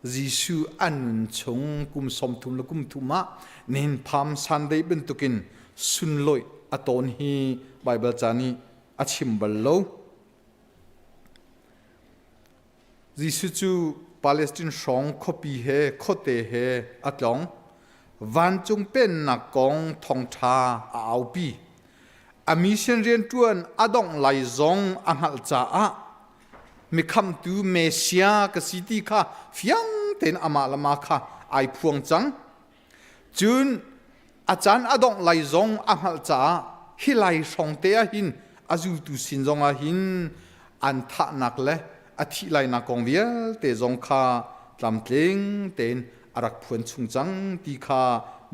Jesuh an nun chung kum 30 le kum thum ah nihin Palm Sunday bantukin sunlawih a tawn hi Baibal ca nih a chim bal lo. Jesuh cu Palestine hrawng khuapi he khuate he a tlawng. Vancung pennak kong thawngṭha a aupi. A mission rianṭuan a dongh lai zong a hngalh caah mikhamtu Messiah ka si ti kha fiang tein amah le mah kha ai phuang cang. Cun a caan a dongh lai zong a hngalh caah hi lai hrawng te ah hin a zultu sin zong ah hin an thahnak le a thih lainak kong vialte zong kha tlamtling tein a rak phuan chung cang ti kha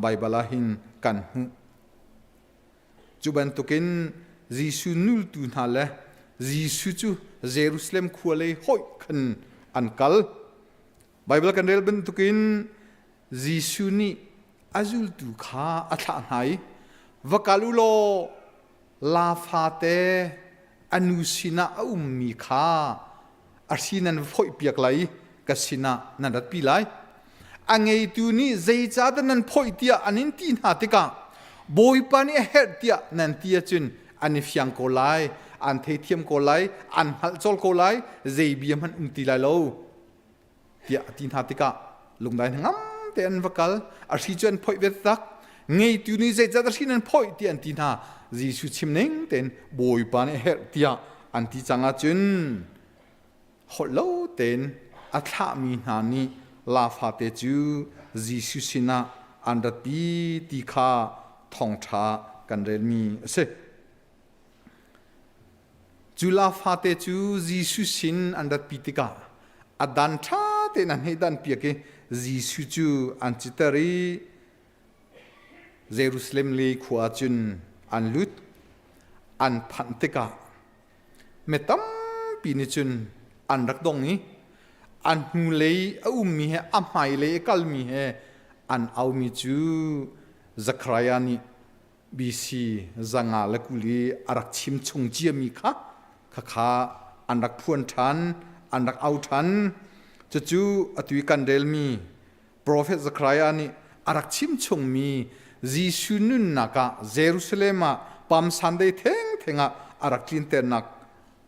Baibal ah hin kan hmuh. Cu bantukin Jesuh nultu hna le Jesuh cu Jerusalem khua lei hoih khan an kal. Baibal kan rel bantukin Jesuh nih a zultu kha a thlah hna i va kal u law laa fate a nu sinah a ummi kha a hri nan va phoihpiak lai i ka sinah nan ratpi lai. A ngeitu nih zeicahdah nan phoih tiah an in ti hna tikah Bawipa nih a herh tiah nan ti ahcun an i fiang ko lai, an theithiam ko lai, an hngalh colh ko lai, zei bia hmanh um ti lai lo. Tiah a ti hna tikah lungdai hnangam te an va kal. A hri cu an phoih ve tak. Ngeitu nih zeicah a hri nan phoih tiah an ti hna. Jesuh chim ning tein Bawipa nih a herh tiah an ti cang ahcun holh lo tein a thlahmi hna nih laa fate cu Jesuh sinah an ratpi ti kha thawngṭha kan relmi a si. Cu laa fate cu Jesuh sin an ratpi tikah a dan ṭha tein an hei danpiak i Jesuh cu an citer i Jerusalem lei khua ah cun an lut. An phanh tikah mi tampi nih cun an rak dong i an hnulei a ummi he a hmailei a kalmi he an aumi cu Zekhariah nih BC 520 i a rak chim chung ciami kha khakha an rak phuan ṭhan, an rak au ṭhan. Cucu atu i kan relmi Profet Zekhariah nih a rak chim chungmi Jesuh nunnak ah Jerusalem ah Palm Sunday thengtheng ah a rak tlinternak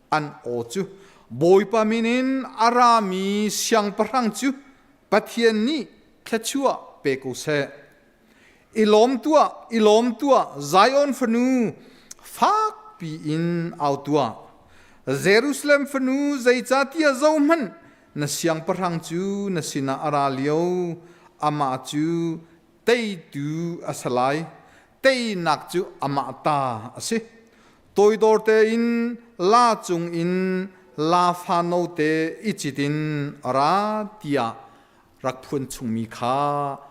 an aw cu Bawipa min in a rami siangpahrang cu Pathian nih thluachuah pe ko seh. I lawm tuah, i lawm tuah, Zion fanu, fakpi in au tuah. Jerusalem fanu, zeicahtiah zohhmanh, na siangpahrang cu na sinah a ra lio, amah cu teitu a si lai, teinak cu amah ta a si. Toidor tein la cungin la fa note i cit in a ra tiah rak phuan chungmi kha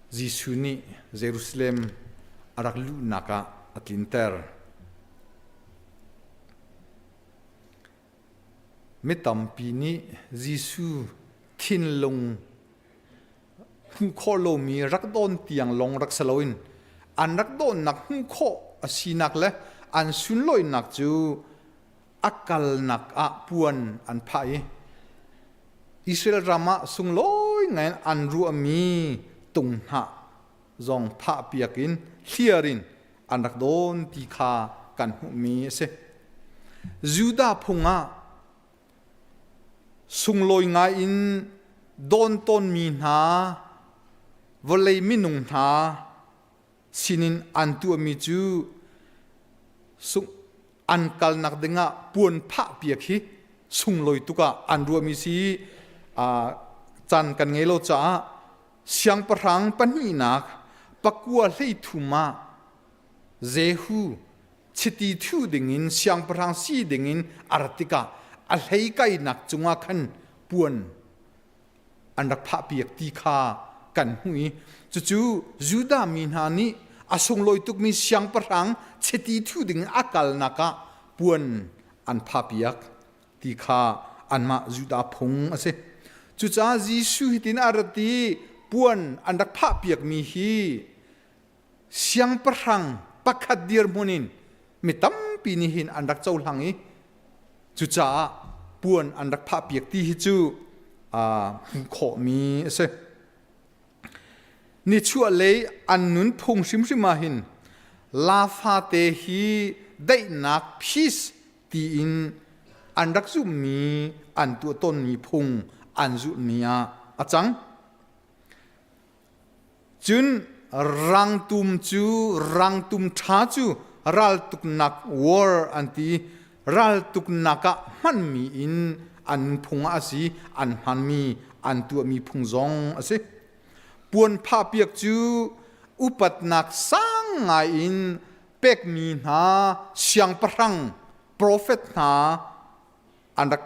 Jesuh nih Jerusalem a rak luhnak ah a tlinter. Mi tampi nih Jesuh thinlung hmuh khawh lomi rak dawn tiang lawng rak si loin an rak dawnnak hmuh khawh a sinak le an sunlawinak cu a kalnak ah puan an phah i Israel ram ah sunglawi ngai in an ruahmi tung hnah zong phahpiak in hliar in an rak dawn ti kha kan hmuhmi a si. Judah phung ah sunglawi ngai in dawn tawnmi hna vawlei minung hna sinin an tuahmi cu an kalnak dingah puan phah piak hi sunglawi tuk ah an ruahmi si caan kan ngei lo caah siangpahrang pahnihnak pakua hleithum ah Jehu chiti thu dingin siangpahrang si dingin a rat tikah. a hlei kainak cungah khan puan an rak phahpiak ti kha kan hmuh i cucu Judah mi hna nih a sunglawi tukmi siangpahrang chiti thu ding a kalnak ah puan an phahpiak ti kha anmah Judah phung a si. Cucaah Jesuh hitin a rat i puan an rak phahpiakmi hi siangpahrang pakhat dirhmun in mi tampi nih hin an rak cohlang i cucaah puan an rak phahpiak ti hi cu hmuh khawhmi a si. Nichuahlei an nunphung hrimhrim ah hin la fate hi daihnak peace tiin an rak zumhmi an tuah tawnmi phung an zulhmi ah a cang. Cun rangtum cu rangtum ṭha cu raltuknak war an ti. Raltuknak ah hmanmi in an phung ah a si, an hmanmi an tuahmi phung zong a si. Puan phahpiak cu upatnak sang ngai in pekmi hna siangpahrang profet hna an rak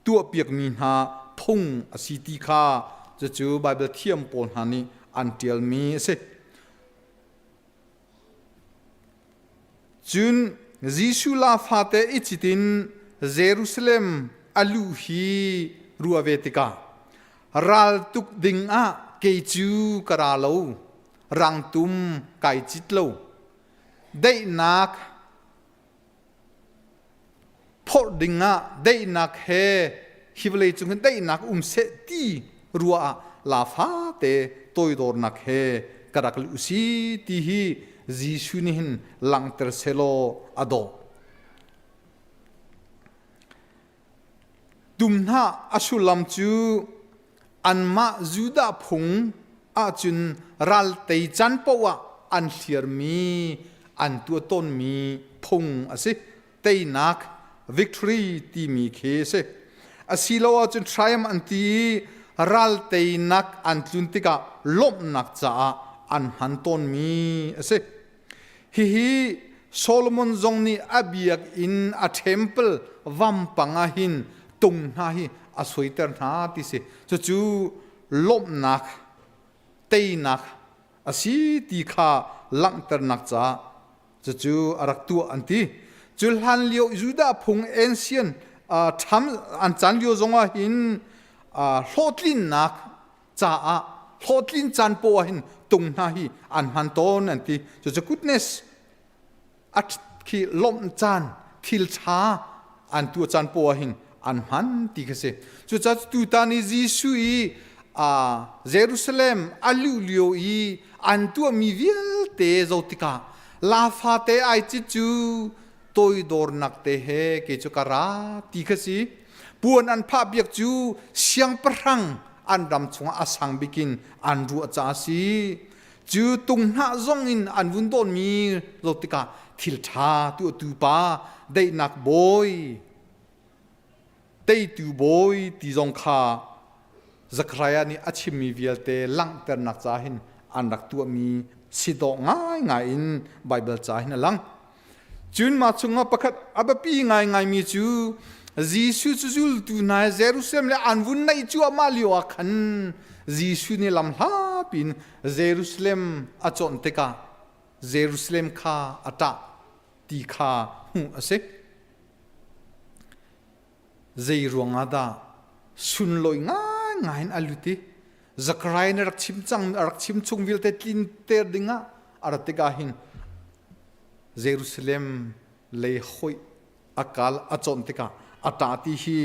tuahpiakmi hna phung a si ti kha cucu Baibal thiam pawl hna nih an ṭialmi a si. Cun Jesuh la fate i citin Jerusalem a luh hi ruah ve tikah ral tuk ding ah kei cu ka ra lo, rangtum kai cit lo. Daihnak phorh dingah daihnak he hi vawlei cung hin daihnak um seh ti ruah ah la fate toidornak he ka rak luh si ti hi Jesuh nih hin langhter selaw a dawh. Tumhnah a sullam cu anmah Judah phung ahcun ral tei can paoh ah an hliarmi an tuah tawnmi phung a si. Teinak victory timi khi a si. Asiloah cun triumph an ti i ral teinak an tlun tikah lawmhnak caah an hman tawnmi a si. Hihi Solomon zong nih a biakinn a temple vampang ah hin tung hna hi a suaiter hna ti si. Cucu lawmhnak, teinak a si ti kha langhternak caah cucu a rak tuah an ti. Cu hlan lio Judah phung ancient ṭham an caan lio zongah hin hlawhtlinnak caah hlawhtlin caan poah hin tung hna hi an hman tawn an ti. Cucu goodness a khi lawmh caan thil ṭha an tuah caan poah hin an hman ti kha si. Cucaah tutan i Jesuh i Jerusalem a luh lio i an tuahmi vialte zoh tikah la fate ai cit cu toidornak te he kei cu ka ra ti kha si. Puan an phah biak cu siangpahrang an ram chungah a sang bikin an ruah caah a si. Cu tung hnah zong in an vun dawnmi zoh tikah thil ṭha tuahtu pa daihnak bawi teitu bawi ti zong kha Zechariah nih a chimmi vialte langhternak ca hin an rak tuahmi si dawh ngaingai in Baibal ca hin a lang. Cun mah chungah pakhat a biapi ngaingaimi cu Jesuh cu zultu hna Jerusalem le an vun naih cuahmah lio ah khan Jesuh nih lam hlapi in Jerusalem a cawnh tikah Jerusalem kha a ṭah ti kha hmuh a si. Zei ruangah dah sunlawi ngaingai in a lut i Zechariah nih a rak chim cang a rak chim chung vialte tlinter dingah a rat tikah hin Jerusalem lei hoih a kal a cawnh tikah a ṭah ti hi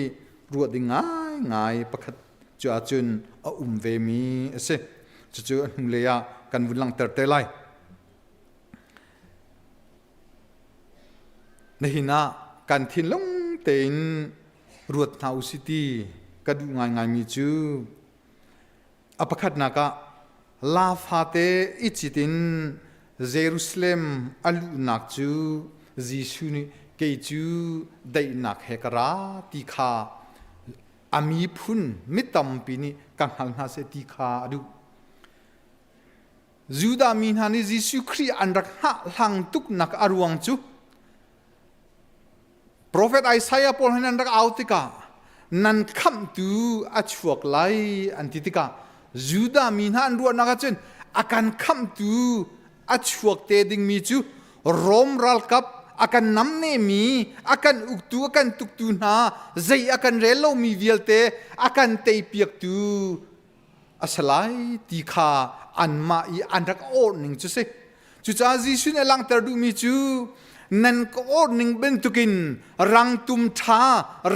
ruah ding ngaingai pakhat cu ahcun a um vemi a si. Cucu a hnulei ah kan vun langhter te lai. Nihin ah kan thinlung tein ruat hna usih ti ka duh ngaingaimi cu A pakhatnak ah la fate i cit in Jerusalem a luhnak cu Jesuh nih kei cu daihnak he ka ra ti kha a miphun mi tampi nih ka hngal hna seh ti kha a duh. Judah mi hna nih Jesuh Khrih an rak hngahhlang tuknak a ruang cu. Profet Isaiah pawl hin an rak au tikah nan khamhtu a chuak lai an ti tikah Judah mi hna an ruahnak ahcun a kan khamhtu a chuak te dingmi cu Rom ralkap a kan namnehmi a kan uktu a kan tuktu hna zei a kan rel lomi vialte a kan teipiaktu a si lai ti kha anmah i an rak awrh ning cu si. Cucaah Jesuh nih a langhter duhmi cu nan ka awrh ning bantukin rangtum ṭha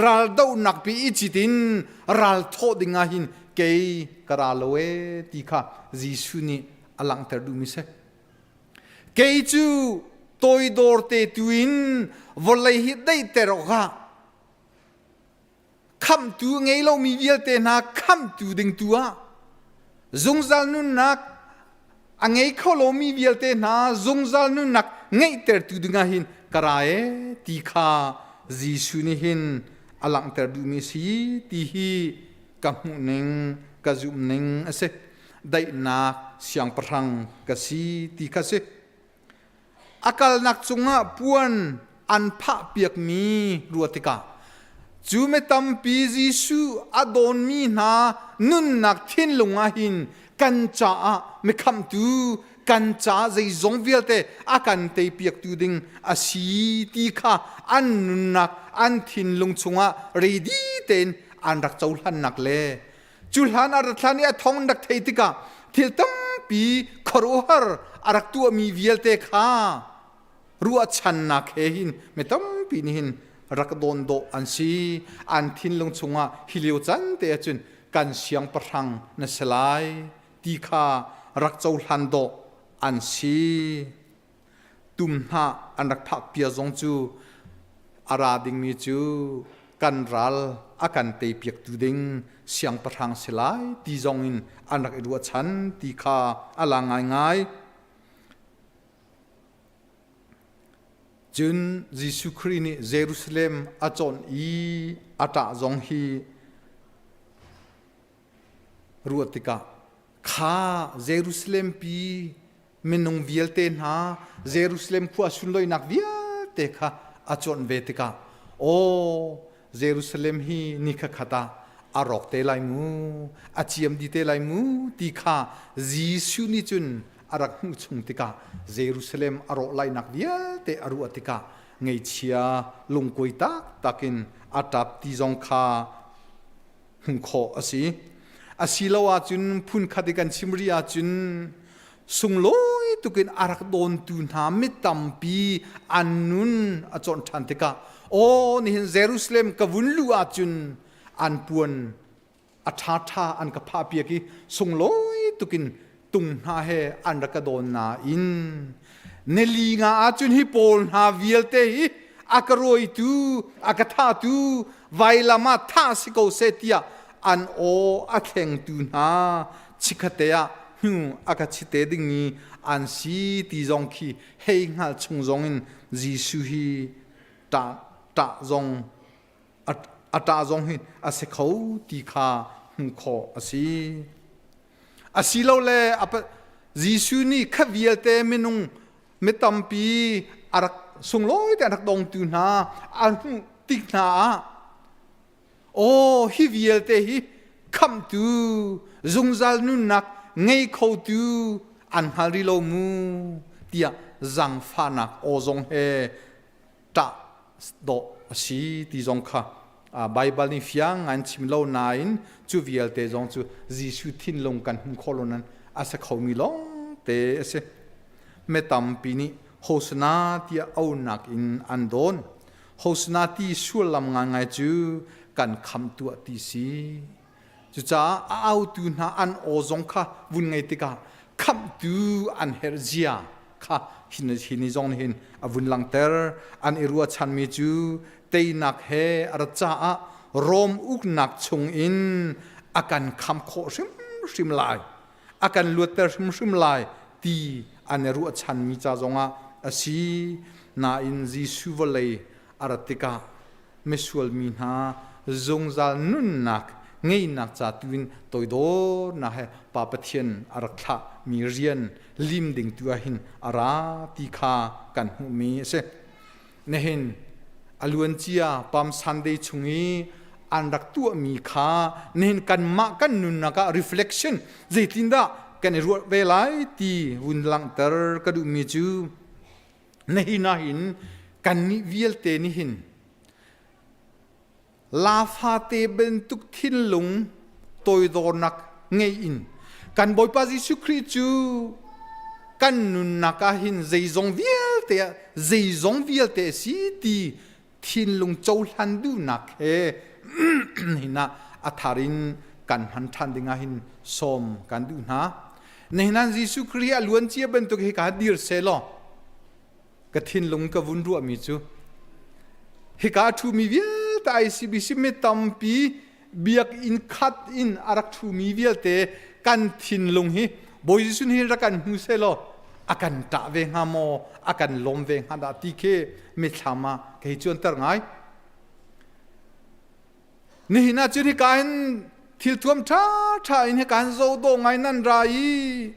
raldohnak pi i cit in ral thawh ding ah hin kei ka ra lo ee ti kha Jesuh nih a langhter duhmi si. Kei cu toidor te tu in vawlei hi daihter awkah khamhtu ngei lomi vialte hna khamhtu ding tu ah zungzal nunnak a ngei kho lomi vialte hna zungzal nunnak ngeihtertu dingah hin ka ra e ti kha Jesuh nih hin a langhter duhmi si ti hi ka hmuhning ka zumhning a si. Daihnak siangpahrang ka si ti kha si. A kalnak cungah puan an phahpiakmi ruah tikah cu mi tampi Jesuh a dawnmi hna nunnak thinlung ah hin kan caah mikhamhtu kan caah zeizong vialte a kan teipiaktu ding a si ti kha an nunnak an thinlung chungah ready tein an rak cohlannak le Cu hlan a rat hlan i a thong an rak theih tikah thil tampi khuaruahhar a rak tuahmi vialte kha ruahchannak he hin mi tampi nih hin rak dawn dawh an si. An thinlung chungah hi lio can te ahcun kan siangpahrang na si lai ti kha rak cohlan dawh an si. Tum hnah an rak phak pia zong cu a ra dingmi cu kan ral a kan teipiaktu ding siangpahrang si lai ti zong in an rak i ruahchan ti kha a lang ngaingai. Cun Jesuh Khrih nih Jerusalem a cawnh i a ṭah zong hi ruah tikah kha Jerusalem pi minung vialte hna Jerusalem khua sunloinak vialte kha a cuanh ve tikah aw Jerusalem hi ni khat ah a rawk te lai mu a ciam di te lai mu ti kha Jesuh nih cun a rak hmuh chung tikah Jerusalem a rawh lainak vialte a ruah tikah ngeichia lungkuai taktak in a ṭap ti zong kha hmuh khawh a si. Asilo ahcun phunkhat i kan chim rih ahcun sunglawi tukin a rak dawntu hna mi tampi an nun a cawnh ṭhan tikah aw nihin Jerusalem ka vun luh ahcun an puan a ṭhaṭha an ka phah piak i sunglawi tukin tung hna he an rak ka dawn nain nili nga ahcun hi pawl hna vialte hi a ka rawitu a ka thahtu vailam ah thah si ko seh tiah an aw a thlengtu hna chikkhatte ah hnu a ka chite dingmi an si ti zong khi hei hngal chung zong in Jesuh hi ṭah ṭah zong a ṭah zong hi a si kho ti kha hmuh khawh a si. Asilole Jesuh nih kha vialte minung mi tampi a rak sunglawi te a rak dongtu hna a hmuh tik hna ah aw hi vialte hi khamhtu zungzal nunnak ngei khotu an hngal rih lo mu tiah zangfahnak aw zong he ṭah dawh a si ti zong kha Baibal nih fiang ngai in chim lo nain cu vialte zong cu Jesuh thinlung kan hmu khawh lo nan a si khomi lawng te a si. Mi tampi nih Hosana tiah aunak in an dawn. Hosana ti sullam ngaingai cu kan khamh tuah ti si. Cucaah a autu hna an aw zong kha vun ngei tikah khamhtu an herh zia kha hi ni zong nih hin a vun langhter. An i ruahchanmi cu teinak he a rat caah Rom uknak chungin a kan khamh khawh hrimhrim lai, a kan luatter hrimhrim lai ti an i ruahchanmi ca zongah a si. Nain Jesuh vawlei a rat tikah misual mi hna zungzal nunnak ngeinak ca tuin toidornak he Pa Pathian a rak thlah mi rian lim ding tu ah hin a ra ti kha kan hmuhmi a si. Nihin A luancia Palm Sunday chung i an rak tuahmi kha nihin kanmah kan nunnak ah reflection zeitindah kan i ruah ve lai ti vun langhter ka duhmi cu nihin ahhin kannih vialte nih hin la fate bantuk thinlung toidornak ngei in kan Bawipa Jesuh Khrih cu kan nunnak ah hin zeizong vialte ah zeizong vialte a si ti thinlung cohlan duhnak he hin ah a thar in kan hman ṭhan ding ah hin sawm kan duh hna. Nihin ah Jesuh Khrih a luan cia bantuk hi ka dir selaw ka thinlung ka vun ruahmi cu hika a ṭhumi vialte ICBC mi tampi biakinn khat in a rak ṭhumi vialte kan thinlung hi Bawi Jesuh nih rak kan hmu selaw a kan ṭah ve hnga maw a kan lawm ve hnga dah ti khi mithlam ah kei cuanter ngai. Nihin ah cun hika hin thil thuam ṭha ṭha in hika hin zodaw ngai nan ra i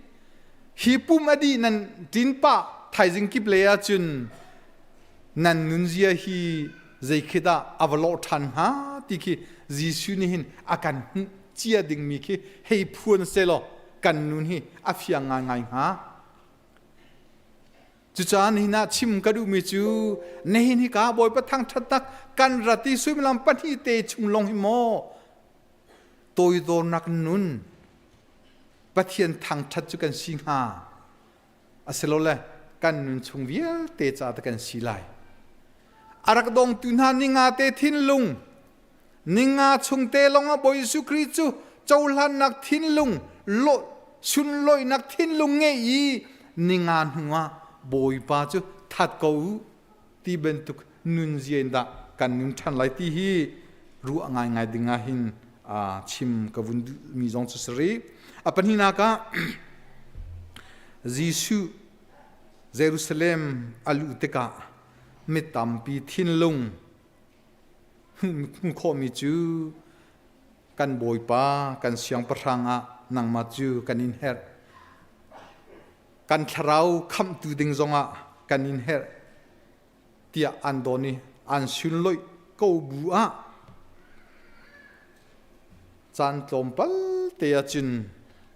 hi pum a dih nan ṭin pah thaizing kip le ah cun nan nunzia hi zei khi dah a va lawh ṭhan hnga ti khi Jesuh nih hin a kan hmuh cia dingmi khi hei phuan selaw kan nun hi a fiang ngaingai hnga. Cucaah nihin ah chim ka duhmi cu nihin hika Bawipa thangṭhatnak kan rat i suimilam pahnih te chung lawng hi maw toidornak nun Pathian thangṭhat cu kan si hnga asilole kan nun chung vialte ca te kan si lai. A rak dongtu hna ninga te thinlung ninga chung te lawng ah Bawi Jesuh Khrih cu cohlannak thinlung sunlawihnak thinlung ngei i ninga hnu ah Bawipa cu that ko u ti bantuk nunzia in dah kan nun ṭhan lai ti hi ruah ngaingai ding ah hin chim ka vun duhmi zong cu si rih. A pahnihnak ah Jesuh Jerusalem a luh tikah mi tampi thinlung Hmuh khawhmi cu kan Bawipa, kan Siangpahrang ah nangmah cu kan in herh. Kan thlarau khamhtu ding zongah kan in herh tiah an dawn i an sunlawih ko bu ah caan tlawmpal te ah cun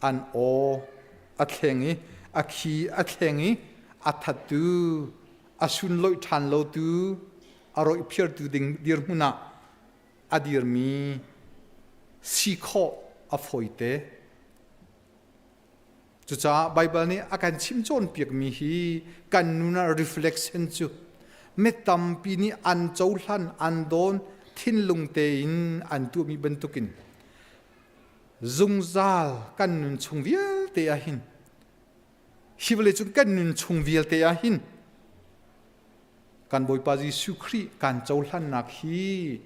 an aw a thleng i a khi a thleng i a thattu a sunlawih ṭhan lotu a roihphiartu ding dirhmun ah a dirmi si khawh a fawite. Cucaah Baibal nih a kan chim cawnpiakmi hi kan nun ah reflection cu mi tampi nih an cohlan, an dawn, thinlung tein an tuahmi bantukin zungzal kan nun chung vialte ah hin hi vawlei cung kan nun chung vialte ah hin Kan Bawipa Jesuh Khrih kan cohlannak hi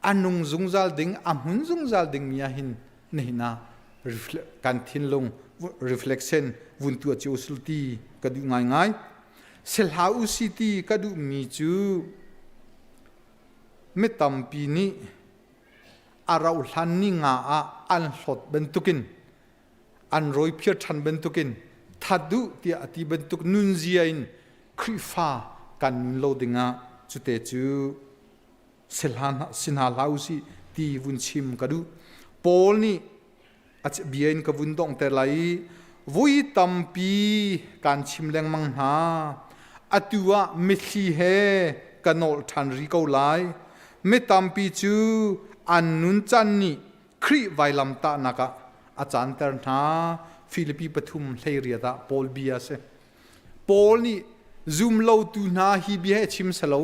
a nung zungzal ding, a hmun zungzal dingmi ah hin nihin ah kan thinlung reflection vun tuah cio sul ti ka duh ngaingai. Sehla usi ti ka duhmi cu mi tampi nih a rauh hlan ni nga ah an hlawt bantukin an rawiphiar ṭhan bantukin that duh tiah a ti bantuk nunzia in Khrihfa kan nun lo dingah cute cu si hna hlah usih ti vun chim ka duh. Paul nih a bia in ka vun donghter lai i vui tampi kan chim lengmang hna. Atu ah mitthli he ka nolh ṭhan rih ko lai. Mi tampi cu an nun can nih Khrih vailamtahnak ah a caanter hna. Filipi 3:18 ah Paul bia a si. Paul nih zumlotu hna hi bia hi a chim selo.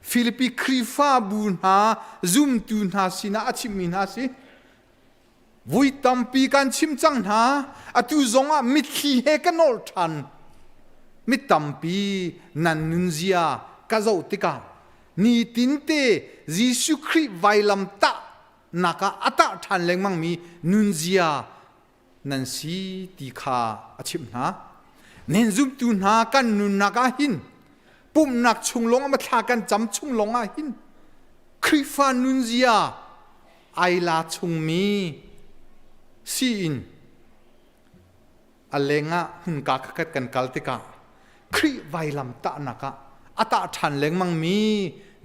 Filipi Khrihfabu hna zumtu hna sinah a chimmi hna a si. Vui tampi kan chim cang hna. Atu zongah mitthli he ka nolh ṭhan. Mi tampi nan nunzia ka zoh tikah nitinte Jesuh Khrih vailamtah nak ah a tah ṭhan lengmangmi nunzia nan si ti kha a chimh hna. Nen zumtu hna kan nunnak ah hin pumhnak chung lawng ah thla kan cam chung lawng ah hin Khrihfa nunzia ai la chungmi si in a lengah hmunka khat kan kal tikah Khrih vailam tahnak ah a tah ṭhan lengmang mi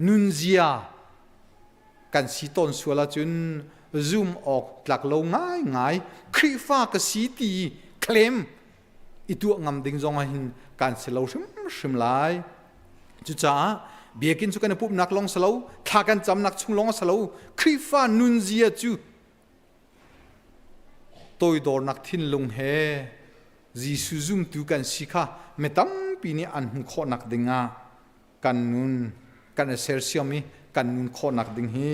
nunzia kan si tawn sual ahcun zum awk tlak lo ngaingai Khrihfa ka si ti claim i tuah ngam ding zong ah hin kan si lo hrimhrim lai. Cucaah biakinn cu kan i pumhnak lawng si lo, thla kan camnak chung lawng a si lo, Khrihfa nunzia cu toidornak thinlung he Jesuh zumtu kan si kha mi tampi nih an hmuh khawhnak dingah kan nun kan i sersiam i kan nun khawhnak ding hi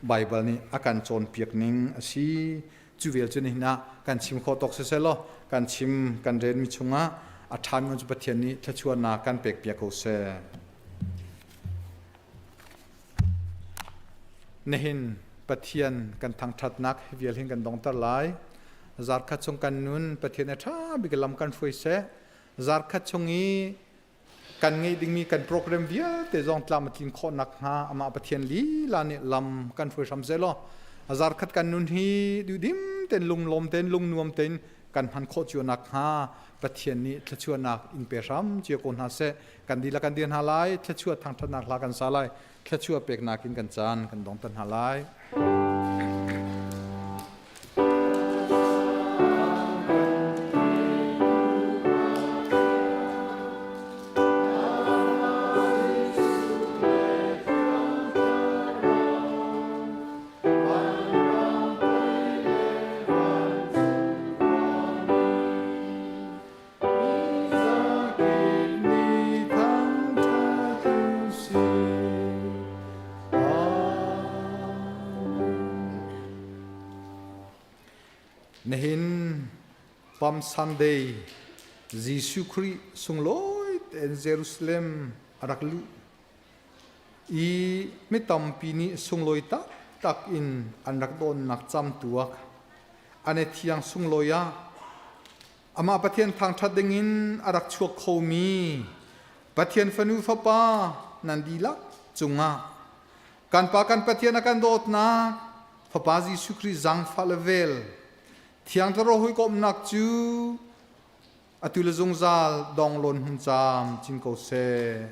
Baibal nih a kan cawnpiak ning a si. Cu vial cu nihin ah kan chim khawh tawk siseh law kan chim kan relmi chungah a ṭhami cu Pathian nih thluachuahnak kan pekpiak ko seh. Nihin Pathian kan thangṭhatnak hi vial hin kan dongter lai. Zarkhat chung kan nun Pathian a ṭha bik lam kan hruai seh. Zarkhat chung i kan ngeih dingmi kan program vialte zong tlam a tlin khawh nakhnga amah Pathian lila nih lam kan hruai hram seh law zarkhat kan nun hi duhdim tein lunglawm tein lungnuam tein kan hman khawh cio nakhnga Pathian nih thluachuahnak in pe hram cio ko hna seh. Kan dihlak kan dir hna lai, thluachuah thangṭhatnak hla kan sa lai, thluachuah peknak in kan caan kan dongter hna lai. Nihin Palm Sunday Jesuh Khrih sunglawi tein Jerusalem a rak luh i mi tampi nih sunglawi taktak in an rak dawnnak camtuak an i thiang sunglawi ah Amah Pathian thangṭhat dingin a rak chuak khomi Pathian fanu fapa nan dihlak cungah kan Pa kan Pathian a kan dawtnak Fapa Jesuh Khrih zaangfah le vel Thiang Thlarau hawikomhnak cu atu le zungzal donglawn hmun caam cin ko seh.